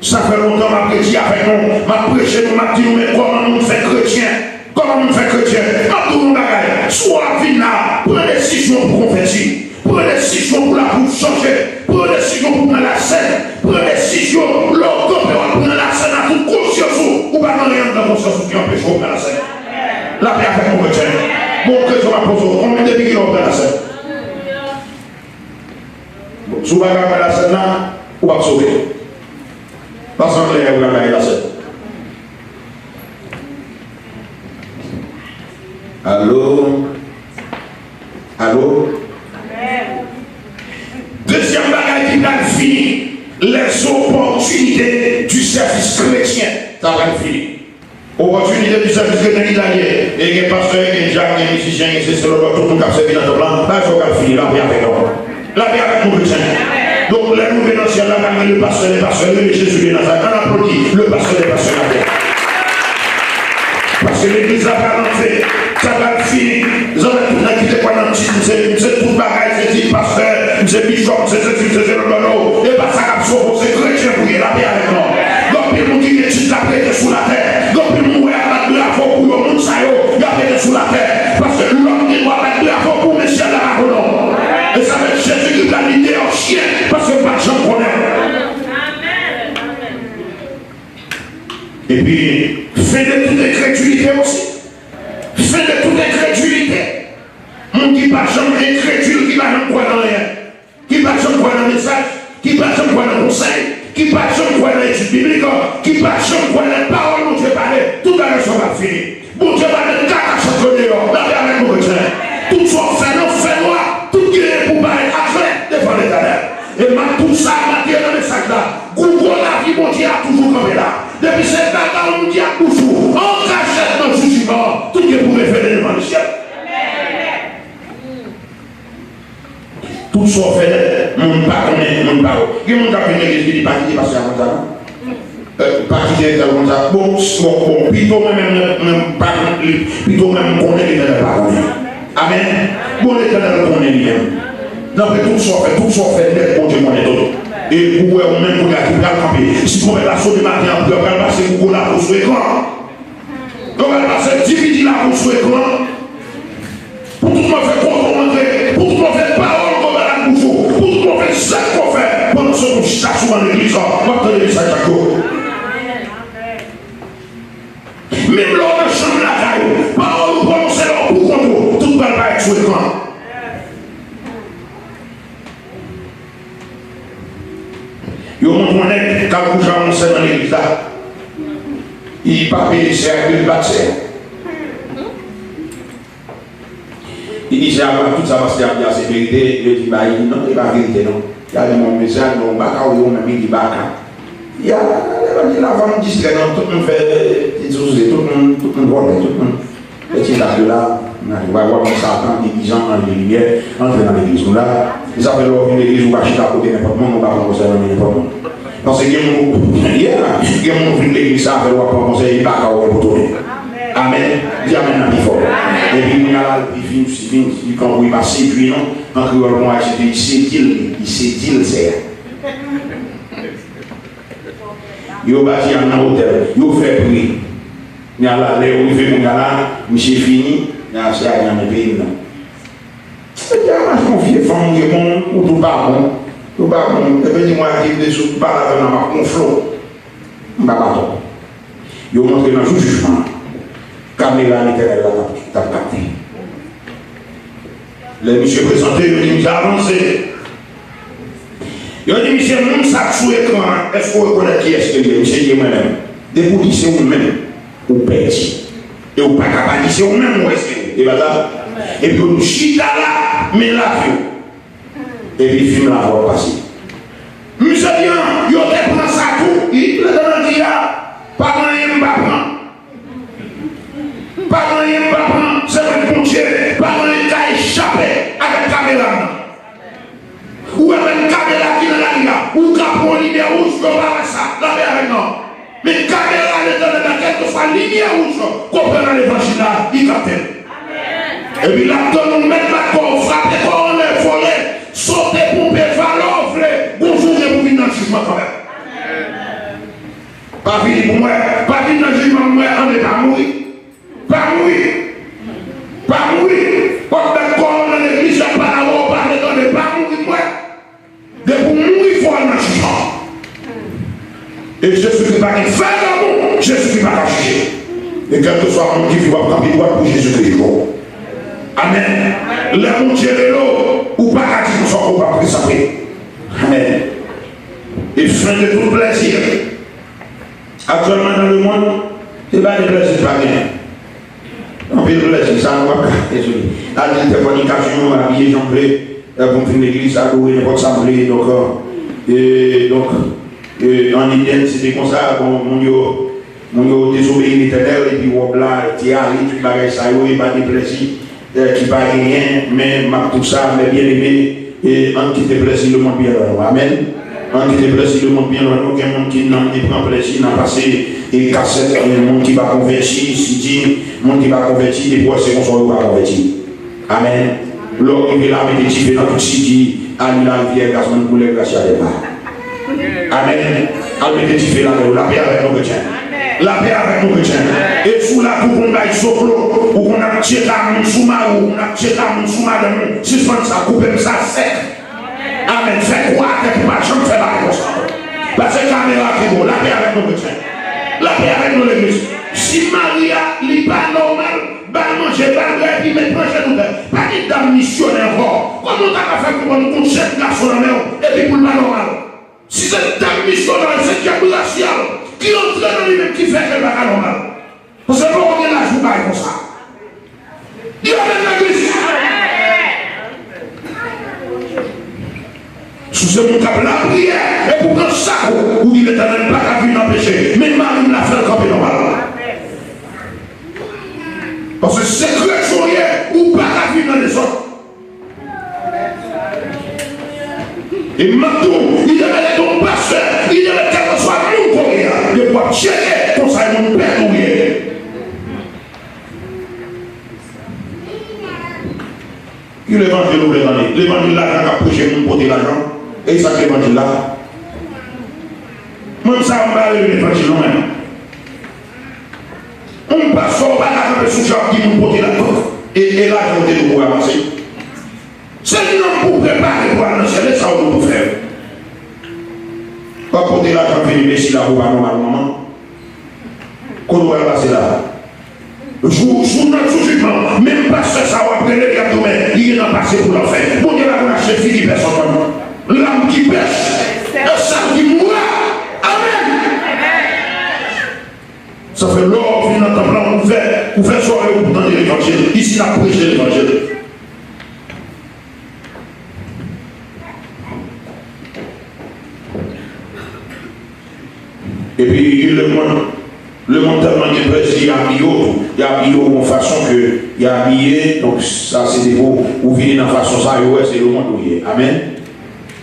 Sa fè lontan m ap redi avèk nou, m ap preche nou, m ap di nou, men kòman moun fè kretyen? Kòman moun fè kretyen? M ap di w yon bagay, si w ap vin la, pran desizyon pou w Ou pran lasèn. Lapè avèk nou, kretyen. Bon, kretyen, m ap poze w, konbyen depi kilè ou pran lasèn? Bon, si w pa ka pran lasèn nan, ou p ap sove. Pase anlè a, ou pral bay lasèn. Alo? Alo? Dezyèm bagay ki pral fini, les opportunités du service chrétien. Sa pral fini. Opòtinite di sèvis kretyen ki ta ye. E gen pastè, gen dyak, gen mizisyen, gen sesi, lòt, tout moun k ap sèvi nan tanp lan. Bagay sa yo pral fini, lapè avèk nou. Lapè avèk nou, kretyen. Donk, lè nou rive nan syèl la, n a rele pastè dè pastè, rele Jezi de Nazarèt. Ann aplodi le pasteur des pasteurs la. Paske legliz la pral antre, sa pral fini. Zanmi, tout nèg ki te kwè nan tit, se, se tout bagay, se tit pastè, se bishop, se sesi, se sela, non, non. E pa sa k ap sove w, se kretyen pou w ye, lapè avèk nou. Gen anpil moun ki gen tit, l ap rete sou latè. Gen anpil moun wè ap bat bravo pou yo, moun sa yo, y ap rete sou latè. Paske lòm gen dwa bat bravo pou w, men syèl la pa konnen w. E sa fè Jezikri pral li deyò chyen, paske m pa t janm konnen w. Epi, fin de tout enkredilite osi. Fin de tout enkredilite. Moun ki pa janm enkredil, ki pa janm kwè nan anyen, ki pa janm kwè nan mesaj, ki pa janm kwè nan konsèy, ki pa janm kwè nan etid biblik, ki pa janm kwè nan pawòl Bondye pale, tout bagay sa yo pral fini. Bondye pral met katastwòf yo deyò. Lapè avèk nou, kretyen. Tout sa w fè nan fènwa, tout genyen pou parèt aklè devan Letènèl. E m ap di w sa maten nan mesaj la. Gwo gwo lavi Bondye a toujou kanpe la. Depi se vagabon ki ap bouch ou, an kachèt nan jijiman, tout gen pou revele devan Lesyèl. Tout sa w fè nèt, moun pa konnen, moun pa wè. Gen moun k ap vin legliz, li di, "Pa kite pastè a konn sa, non. Eh, pa kite entèl konn sa." Bon, bon, bon, pito mwen menm, mwen, mwen pa konn li, pito mwen menm konnen, Letènèl pa konnen. Amèn. Bon, Letènèl konnen li menm. Nan fè tout sa w fè, tout sa w fè nèt, Bondye konnen tout. E ou wè ou menm kounye a ki pral kanpe. Si twonpèt la sone maten an, pou yo pral pase Google la pou sou ekran. Yo pral pase D V D la pou sou ekran. Pou tout move kote w antre, pou tout move pawòl ke w bay nan bouch ou, pou tout move zak ke w fè, pandan se tan w chita sou ban legliz la, w ap tande mesaj sa yo. Menm lè w nan chanm lakay ou, pawòl ou pwononse lè w pou kont ou, tout pral parèt sou ekran. Yo montre yon nèg k al kouche ak yon sè nan legliz la. Li pa peye sè a, epi li bat sè a. Li di sè a, "Tout sa pastè a ap di a se verite?" Yo di, "Ba, li di, non, e pa verite, non." Li a di, "Bon, mesye a di, bon, baka w ye ou menm?" Li di, "Baka." Li a, li a, li a, "Avan m distrè nou, tout moun fè, eh, ti souse, tout moun, tout moun vòlè, tout moun." Etye la de la, w a wè kòman Satan, degizan an limyè, antre nan legliz nou la. E sa fè lè w vin legliz, ou pa chita kote nenpòt moun, ou pa pran konsèy nan men nenpòt moun. Paske gen moun, yeah, gen moun ou vin legliz sa, fè w ap pran konsèy, li pa ka wè pou tounen. Amèn. Di amèn nan pi fò. Epi moun ala, li vin, li vin, li pran pou li pa sedui nou. An kreyòl, bon, se li sedil, li sedil sè a. Yo bati a nan otèl, yo fè pri. Nya la, lè yo rive kounye a la, misye fini, nya se a nan men peyi m nan. Mesye a mache yon vye fanm, ou gen bon, ou tou pa bon, tou pa bon. Epi di mwen ki vle sou pale avè m la, m ap gonfle w. M pa patò. Yo montre nan jou jijman an. Kamera Letènèl la t ap, t ap kapte. Lè misye prezante, yo di misye avanse. Yo di misye, "Moun sa k sou ekran an, èske w rekonèt kiyès ke l ye?" Misye di, "E mwen menm." Depi w di se ou menm, ou pèdi. E ou pa ka pa di se ou menm ou èske. E pa sa? Epi yo di w chita la, men lavi w. Epi fim la fò ap pase. Misye di, "An, yo te pran sa tou." Wi, Letènèl di a, "Pa gen anyen m pa pran." Pa gen anyen m pa pran, se mwen k Bondye, pa gen anyen k ka echape avèk kamera m nan. Ou wè menm kamera ki nan lari a, ou ka pran yon limyè wouj, yo pa wè sa, lapè avèk nou. Men kamera Letènèl la, kèlkeswa limyè wouj ke w pran nan levanjil la, li kapte l. Epi l ap tann ou mèt bat kò w, frape kò w anlè, vole, sote, ponpe, va lè w vle, gon jou w gen pou vin nan jijman kanmenm. Pa vini pou mwen. Pa vin nan jijman mwen, ann pa mouri. Pa mouri. Pa mouri. W ap bat kò w nan legliz, y ap pale avè w, w pa vle tande. Pa mouri pou mwen. Depi w mouri, fò w al nan jijman. E Jezikri pa gen vagabon, Jezikri pa ka jije. E kèlkeswa moun ki vin, w ap kanpe dwat pou Jezikri toujou. Amèn. Lè Bondye rele w, ou pa ka di konsa ou p ap prezante. Amèn. E fen de tout plèzi. Aktyèlman nan lemonn, se pa de plèzi ki pa genyen. Anpil plèzi, sa nou p ap ka, dezole. Adiltè, fònikasyon, abiye jan m vle, pou m vin legliz, adore nenpòt sa m vle. Donk, e, donk, e, an Edenn, se te konsa, bon, moun yo, moun yo dezobeyi Letènèl, epi wòb la te ale, tout bagay sa yo, e pa de plèzi, e, ki pa genyen, men m ap di w sa, mes bien-aimés, e ann kite plèzi lemonn byen lwen nou. Amèn. Ann kite plèzi lemonn byen lwen nou. Gen moun ki nan, ki pran plèzi nan pase e kasèt, e moun ki pa konvèti, si di, moun ki pa konvèti, depi w wè se konsa yo pa konvèti. Amèn. Lè w rive la, mete dife nan tout si di, Ali Larivière, Gazman Koulè, Gracia Delva. Amèn. Al mete dife la, lapè avèk nou, kretyen. Lapè avèk nou, kretyen. E si w la tou konn bay zoklo, ou konn ap tcheka moun sou mari w, ou konn ap tcheka moun sou madanm ou, sispann sa, koupe m sa sèk. Amèn. Fè kwa atè pou pa janm fè bagay konsa. Pase kamera ki bo, lapè avèk nou, kretyen. Lapè avèk nou, legliz. Si mari a, li pa nòmal, ba l manje, ba l bwè, epi met manje nou fè. Pa gen dam misyonè ankò. Kòman w ta ka fè konprann ou gon jèn gason nan men w, epi pou l pa nòmal? Si se dam misyonè, se dyab rasyal ki antre nan li menm ki fè ke l pa ka nòmal. Paske lè w gen laj ou bay konsa. Di amèn nan legliz. Si w se moun k ap lapriyè, e pou pran sak ou, ou di Letènèl pa ka vin nan peche, men mari m la fè l kanpe nòmal. Paske se kretyen w ye, ou pa ka viv nan dezòd. E m ap di w, li te mèt yon pastè, li te mèt kèlkeswa moun kote a, depi w ap tcheke, konsa e moun pèdi w ye. Ki levanjil ou vle tande? Levanjil lajan k ap preche moun pote lajan? E sa k levanjil la? Mwen, sa m pa rele levanjil non, men. Yon pastè ou pa ka kanpe sou chan ap di moun pote lajan. E, e lajan ou te dwe pou ranmase. Se nanm pou prepare pou al nan syèl, e sa ou dwe pou fè. W ap pote lajan vini, mesi la pou pa nòmal, manman. Kote w pral pase la? Jou, jou nòt sou jijman, menm pastè sa w ap rele, li ap di w, men, li gentan pase pou lanfè. Bondye pa konn achte figi pèsonn, non. Lam ki pèch, e sal ki mwa. Amèn. Sa fè lè w vin nan tanp lan, ou fè, ou fè sòrèy ou pou tande levanjil. Isi, n ap preche levanjil. Epi, lemonn, lemonn tèlman gen plèzi, y abiye w tou. Y abiye w yon fason ke y abiye, donk, sa se depi w, ou vini nan fason sa, yo wè se lemonn ou ye. Amèn.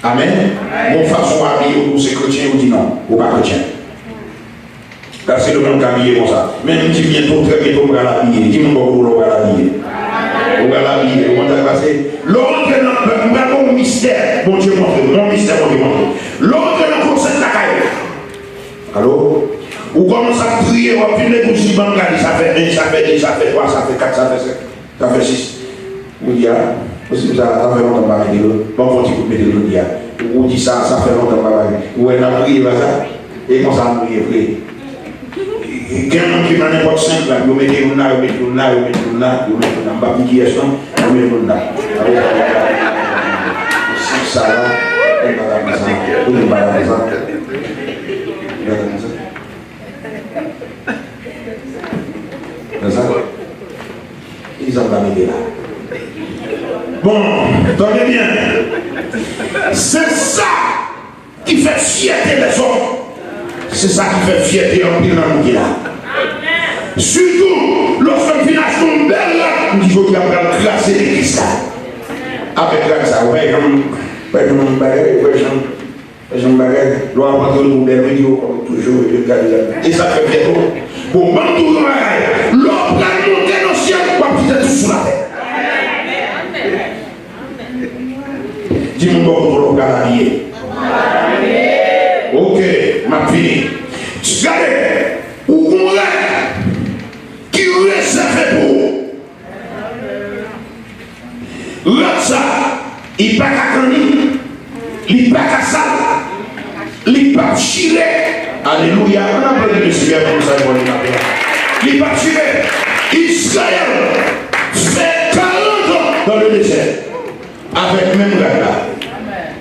Amèn. Yon fason w abiye w tou, se kretyen, yo di non, ou pa kretyen. Paske lemonn ka abiye konsa. Men m di byento, trè byento, m pral abiye. Di moun bò kote w la, ou pral abiye. Ou pral abiye. Ou konn sa k pase? Lè w antre nan, m pral ba w yon mistè Bondye montre w. Yon mistè Bondye montre w. Lè w antre nan klozèt lakay ou. Alo? Ou kòmanse ap triye, w ap vin legliz, ban m gade, sa fè en, sa fè de, sa fè twa, sa fè kat, sa fè senk. Sa fè sis. Ou di a, osi sa, sa fè lontan m pa mete lòt. Ban m fè yon ti kout mete lòt, di a. Ou di sa, sa fè lontan m pa bay. Ou wè n ap priye, pa sa? E konsa nou ye vre. Gen moun ki nan nenpòt senk la, yo mete youn la, yo mete youn la, yo mete youn la, yo mete youn la. M p ap di kiyès non, yo mete youn la. Senk sa la, ou pa ta konsa, ou pa ta konsa. Ou pa ta konsa. Nan sa? Ki sa m ta mete la? Bon, tande byen. Se sa ki fè fyète lèzòm. Se sa ki fè fyète anpil nan nou ki la. Sitou, lòske m fin achte yon bèl rad, m di jodi a m pral kraze legliz la. Avèk rad sa, ou wè jan, ou wè jan bagay, ou wè jan Jan bagay, lè w ap antre nan pwoblèm, wi, yo toujou, yo gade la. E sa k fè fyète w. Bon, ban m di w yon bagay. Lè w pral monte nan syèl, w ap kite tout sou latè. Di moun bò kote w la, w pral abiye. Oke, m ap fini. Gade, ou gon rad ki rezève pou ou. Rad sa, li pa ka kanni, li pa ka sal, li p ap chire. Alelouya. Ann aplodi Lesenyè pou sa l fè pou li maten an. Li pa chire. Izrayèl fè karant an dans le désert. Avèk menm rad la,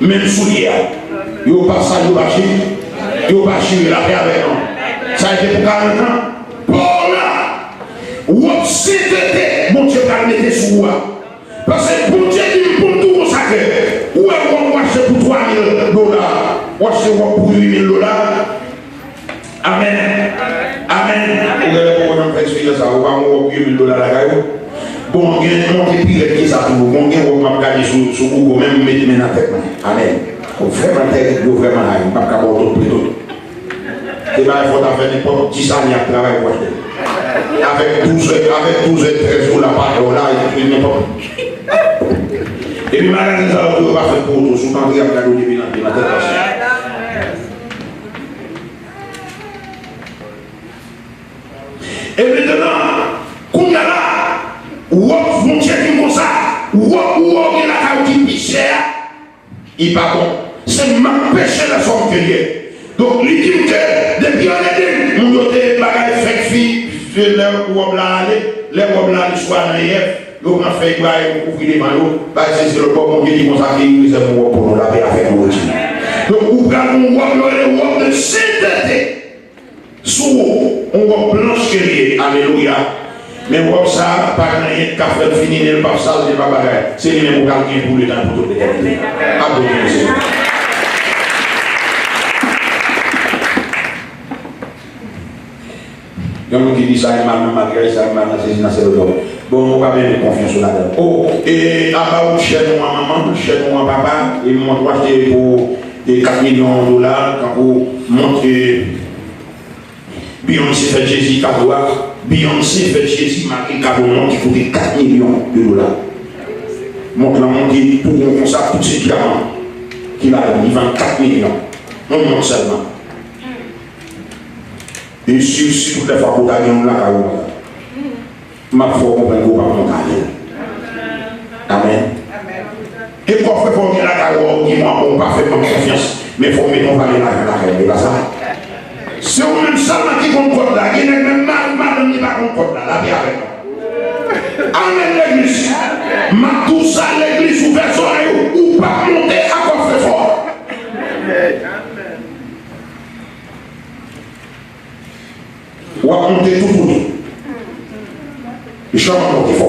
menm soulye a. Yo pa sal, yo pa chire, yo pa chire. Lapè avèk nou. Sa rete pou karant an. Pa w la, wòb sentete Bondye pral mete sou ou a. Paske Bondye di m pou m di w konsa ke, ou wè wòb w achte pou twa mil dola, w achte wòb pou uit mil dola. Amèn. Amèn. Ou genlè poko janm fè eksperyans sa, ou pa wè wòb uit mil dola lakay ou. Bon, gen monte pi rèd ke sa tou. Bon, gen wòb m ap gade sou, sou Google, menm m met men nan tèt mwen. Amèn. Yo vrèman tèrib, yo vrèman hay. M p ap ka ba w tout pri tout. Se bagay fò w ta fè nenpòt dis ane ap travay pou w achte. Avèk douz è, avèk douz è trèz dola pa dola, e nenpòt. Epi magazen sa yo tou, yo pa fèt pou oto. Si w t antre ap gade w depi nan pye nan tèt pase. E mentnan, kounye a la, wòb Bondye di konsa, wòb ou wè w gen lakay ou ki pi chè a, li pa bon. Se m k peche lè sa w ke l ye. Donk, li di m ke depi an Edenn, moun yo te bagay fèk fi, se lè wòb la ale, lè wòb la ale swa nan yèf, yo pran fèy bwa yo kouvri devan yo, bay sezi lòt bò, Bondye di konsa ke li rezève yon wòb pou nou, lapè avèk nou, rete. Donk, ou pral gen yon wòb, yo rele wòb de sentete. Sou ou, yon wòb blanch ke l ye. Alelouya. Men wòb sa a, pa gen anyen k ka fè l fini, ni l p ap sal, ni l p ap bagay. Se li menm ou pral gen pou letan, pou tout letènite. Aplodi Senyè. Gen moun ki di sa e mal nan maryaj, sa e mal nan sezi, nan sèl dòm. Bon, ou pa menm met konfyans ou ladan l. O, e, apa ou chèn ou an manman, chèn ou an papa, e mont ou achte pou, e, kat milyon dola, tankou mont, e, Beyoncé fè Jay-Z kado a. Beyoncé fè Jay-Z make kado mont ki koute kat milyon de dola. Mont lan monte tou won konsa, tout se dyaman ki ladan l, li vann kat milyon. Yon mont sèlman. E si, si tout lè fwa pou ta gen yon lakay ou konsa. M ap fè w konprann ke w p ap monte avè l. Amèn. E kòfrefò w gen lakay ou a, ou di, "Mwen, bon, ou pa fè m konfyans, men fò w mete yon valè lajan lakay mwen." E pa sa. Se ou menm sèlman ki konn kòd la. Gen nèg menm mari madanm li pa konn kòd la. Lapè avèk nou. Amèn, legliz. M ap di w sa, legliz, ouvè zòrèy ou. Ou p ap monte a kòfrefò. W ap monte toutouni. Janm ap monte fò.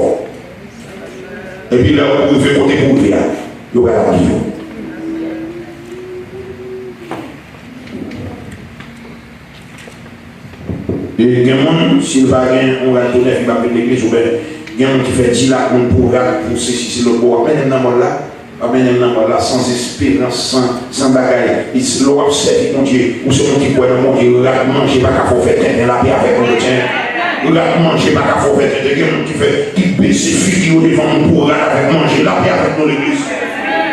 Epi lè w rive kote pou w rive a, yo pral ap di w. E gen moun, si l pa gen yon rad tou nèf, li p ap vin legliz, oubyen gen moun ki fè dil ak moun pou rad, pou sesi, se lòt bò, w ap mennen m nan mòn la. W ap mennen m nan mòn la san esperans, san, san bagay. E si lè w ap sèvi Bondye, ou se moun ki kwè nan Bondye, rad manje pa ka fè w fè tenten, lapè avèk nou kretyen. Rad manje pa ka fè w fè tenten. Gen moun ki fè, ki bese figi yo devan moun pou rad avèk manje, lapè avèk nou legliz.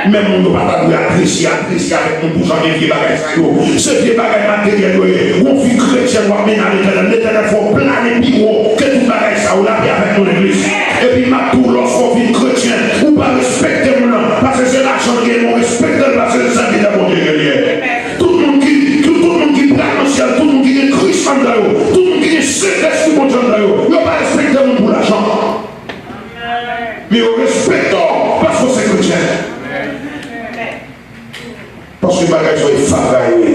Men moun yo pa ta dwe adrese, adrese avèk moun pou jan de vye bagay sa yo. Se vye bagay materyèl yo ye. Yon vi kretyen w ap mennen a Letènèl. Letènèl fè w plane pi wo ke tout bagay sa yo, lapè avèk nou legliz. Epi m ap di w, lòske w vin kretyen, ou pa respekte moun nan, paske se lajan l genyen, men w respekte l paske se sèvitè Bondye ke l ye. Tout moun ki, tout, tout moun ki pral nan syèl, tout moun ki gen Kris anndan yo, tout moun ki gen Sentespri Bondye anndan yo, yo pa respekte moun pou lajan. Men yo respekte w paske w se kretyen. Paske bagay sa yo e fatra yo ye.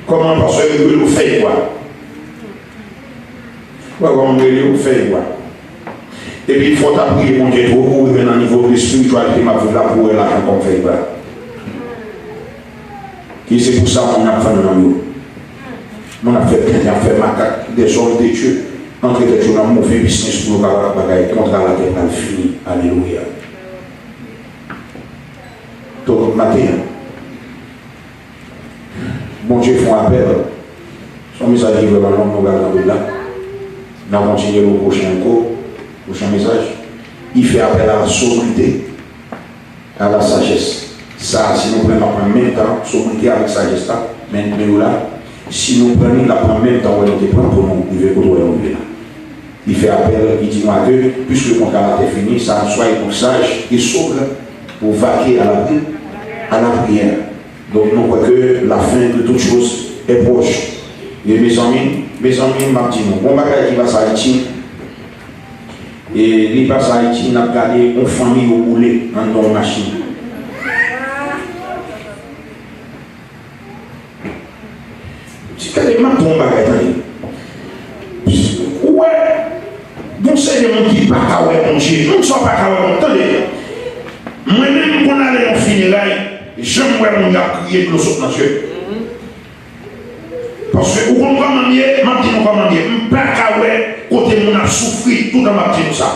Kòman paske yo rele w fèy bwa? Wè kòman m rele w fèy bwa. Epi fò w ta priye Bondye tou pou w rive nan nivo de espirityalite m ap viv la pou w wè lajan kòm fèy bwa. E se pou sa moun ap vann nanm yo. Moun ap fè tenten, ap fè makak, des hommes de Dieu antre tèt yo nan move biznis pou yo kapab bagay, kontra latè pral fini. Alelouya. Donk, maten an, Bondye fè yon apèl. Se yon mesaj ki vrèman long, nou pral nan Bib la. N a kontinye l o pwochen kou, pwochen mesaj. Li fè apèl a la sobrite, a la sajès. Sa a, si nou pran, n ap pran menm tan, sobrite avèk sajès la, men, men yo la. Si nou pran li, n ap pran menm tan wè nou te pran pou nou rive kote wè nou rive la. Li fè apèl, li di nou a ke, puisque kontra latè fini, sa, soyez donc sages et sobres pour vaquer à la pri-, à la prière. Donk, nou kwè ke la fin de toutes choses est proche. E mezanmi, Mezanmi, m ap di nou, gon bagay ki pase Ayiti, e li pase Ayiti, n ap gade yon fanmi yo boule anndan yon machin. Ti gade, m ap di yon bagay, tande. Ou wè, gon seri de moun ki pa ka wè Bondye. Moun sa yo pa ka wè Bondye. Tande, mwen menm, m konn ale nan fineray, jan m wè moun y ap kriye, dlo sot nan zye. Paske ou konn kòman m ye, m ap di nou kòman m ye. M pa ka wè kote moun ap soufri, toutan m ap di nou sa.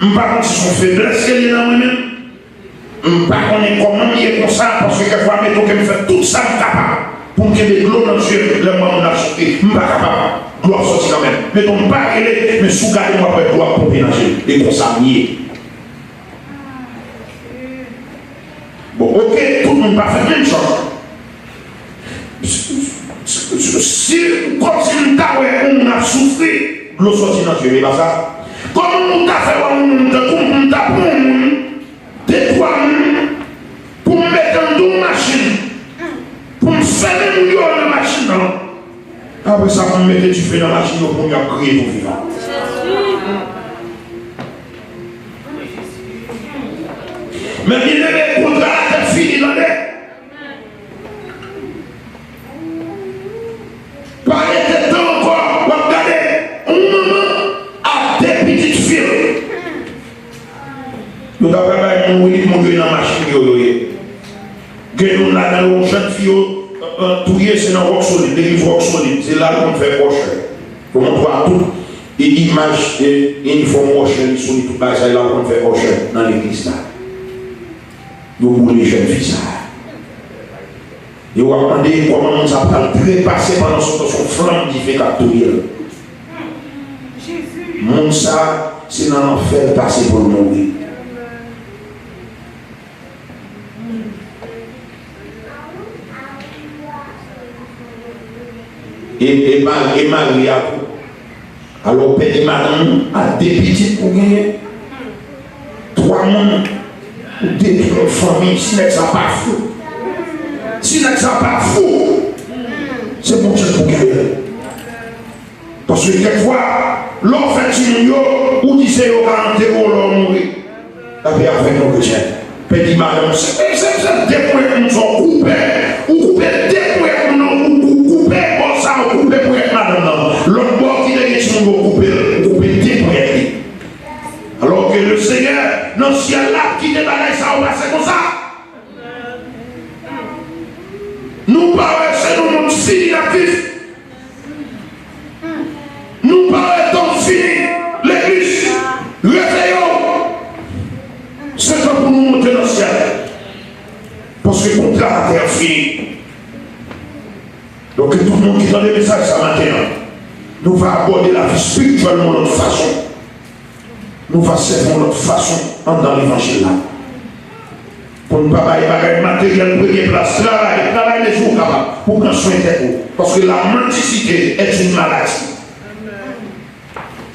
M pa konn si se yon feblès ke l ye nan mwen menm. M pa konnen kòman m ye konsa, paske kèk fwa, meton ke m fè tout sa m kapab pou m kenbe dlo nan zye m lè m wè moun ap soufri. M pa kapab. Dlo ap sòti kanmenm. Meton m pa rele, men si w gade m, w ap wè dlo ap ponpe nan zye m. E konsa m ye. Bon, oke, tout moun pa fèt menm jan. Si, si, si, kòmsi m ta wè yon moun ap soufri, dlo sòti nan zye m, e pa sa. Kòman ou ta fè wè yon moun tankou m, pou m ta pran yon moun, de twa moun, pou m mete anndan yon machin, pou m fèmen moun yo nan machin nan? Apre sa, pou m mete dife nan machin yo, pou moun yo ap kriye tou vivan. Men byeneme, kontra a te fini, tande. Pa rete tan ankò, w ap gade yon manman ak de pitit fi l. Yo ta pral bay moun wi, moun yo nan machin yo, yo ye. Gen youn ladan yo, yon jèn fi yo, euh, euh, touye, se nan Rock Solid, legliz Rock Solid, se la l konn fè usher. Yo montre w tout, e, imaj, e, inifòm usher li sou li, tout bagay sa, e la l konn fè usher nan legliz la. Yo boule jèn fi sa a. E w ap mande kòman moun sa pral trepase pandan se tan se yon flanm dife k ap touye l. Moun sa, se nan lanfè l pase pou l mouri. E, e mari, e mari a tou. Alò, w pèdi madanm ou ak de pitit ou genyen, twa moun, ou detwi yon fanmi, si nèg sa pa fou. Si nèg sa pa fou, se Bondye pou genyen. Paske kèk fwa, lè w fè timoun yo, ou di se yo ka antere w lè w mouri. Lapè avèk nou, kretyen. Pèdi madanm, se, se, se de ponyèt moun sa w koupe. Ou koupe de ponyèt moun nan, ou, ou koupe bò sa, ou koupe ponyèt madanm nan. Lòt bò ki te gen timoun yo, ou koupe l, ou koupe de ponyèt li. Alò ke le Senyè, nan syèl la, ap kite bagay sa yo pase konsa. Nou pa wè se nan mond fini n ap viv. Nou pa wè tan fini, legliz, reveye w. Se tan pou nou monte nan syèl. Paske kontra atè a fini. Donk, ke tout moun ki tande mesaj sa maten an, nou va abòde lavi espirityèl nou yon lòt fason. Nou va sèvi yon lòt fason anndan levanjil la. Pou n pa bay bagay materyèl premye plas, travay, travay mezi w kapab pou pran swen tèt ou. Paske la mendicité est une maladie.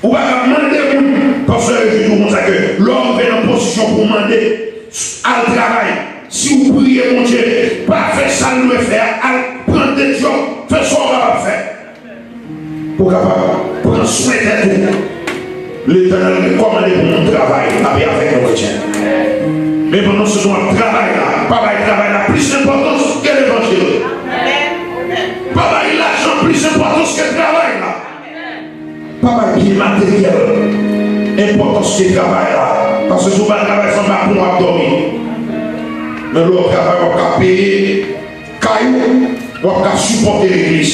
Ou pa ka mande moun, pastè yo di tou konsa ke lè w rive nan pozisyon pou w mande, al travay. Si w priye Bondye, pa fè sa l dwe fè a, al pran de djòb, fè sa w kapab fè. Pou w kapab pran swen tèt ou. Letènèl rekòmande pou moun travay, lapè avèk nou kretyen. Men pandan se tan w ap travay la, pa bay travay la plis enpòtans ke levanjil. Pa bay lajan plis enpòtans ke travay la. Pa bay byen materyèl enpòtans ke travay la. Paske si w bay travay sanble ak pon w ap dòmi. Men lè w travay, w ap ka peye kay ou, w ap ka sipòte legliz.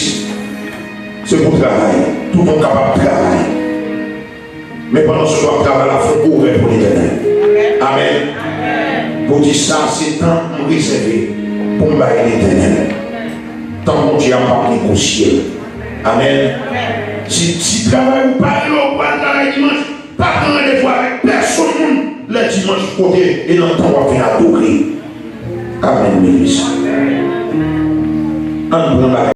Se pou travay. Tout moun kapab travay. Men pandan se tan w ap travay la, fè w ouvè pou Letènèl. Amèn. Pou di sa, se tan m rezève pou m bay Letènèl. Tan Bondye a, m p ap negosye l. Amèn. Si, si travay ou pa rele w pou al travay dimanch, pa pran randevou avèk pèsonn moun lè dimanch kote e nan tan w ap vin adore. Amèn, legliz. Ann pran bagay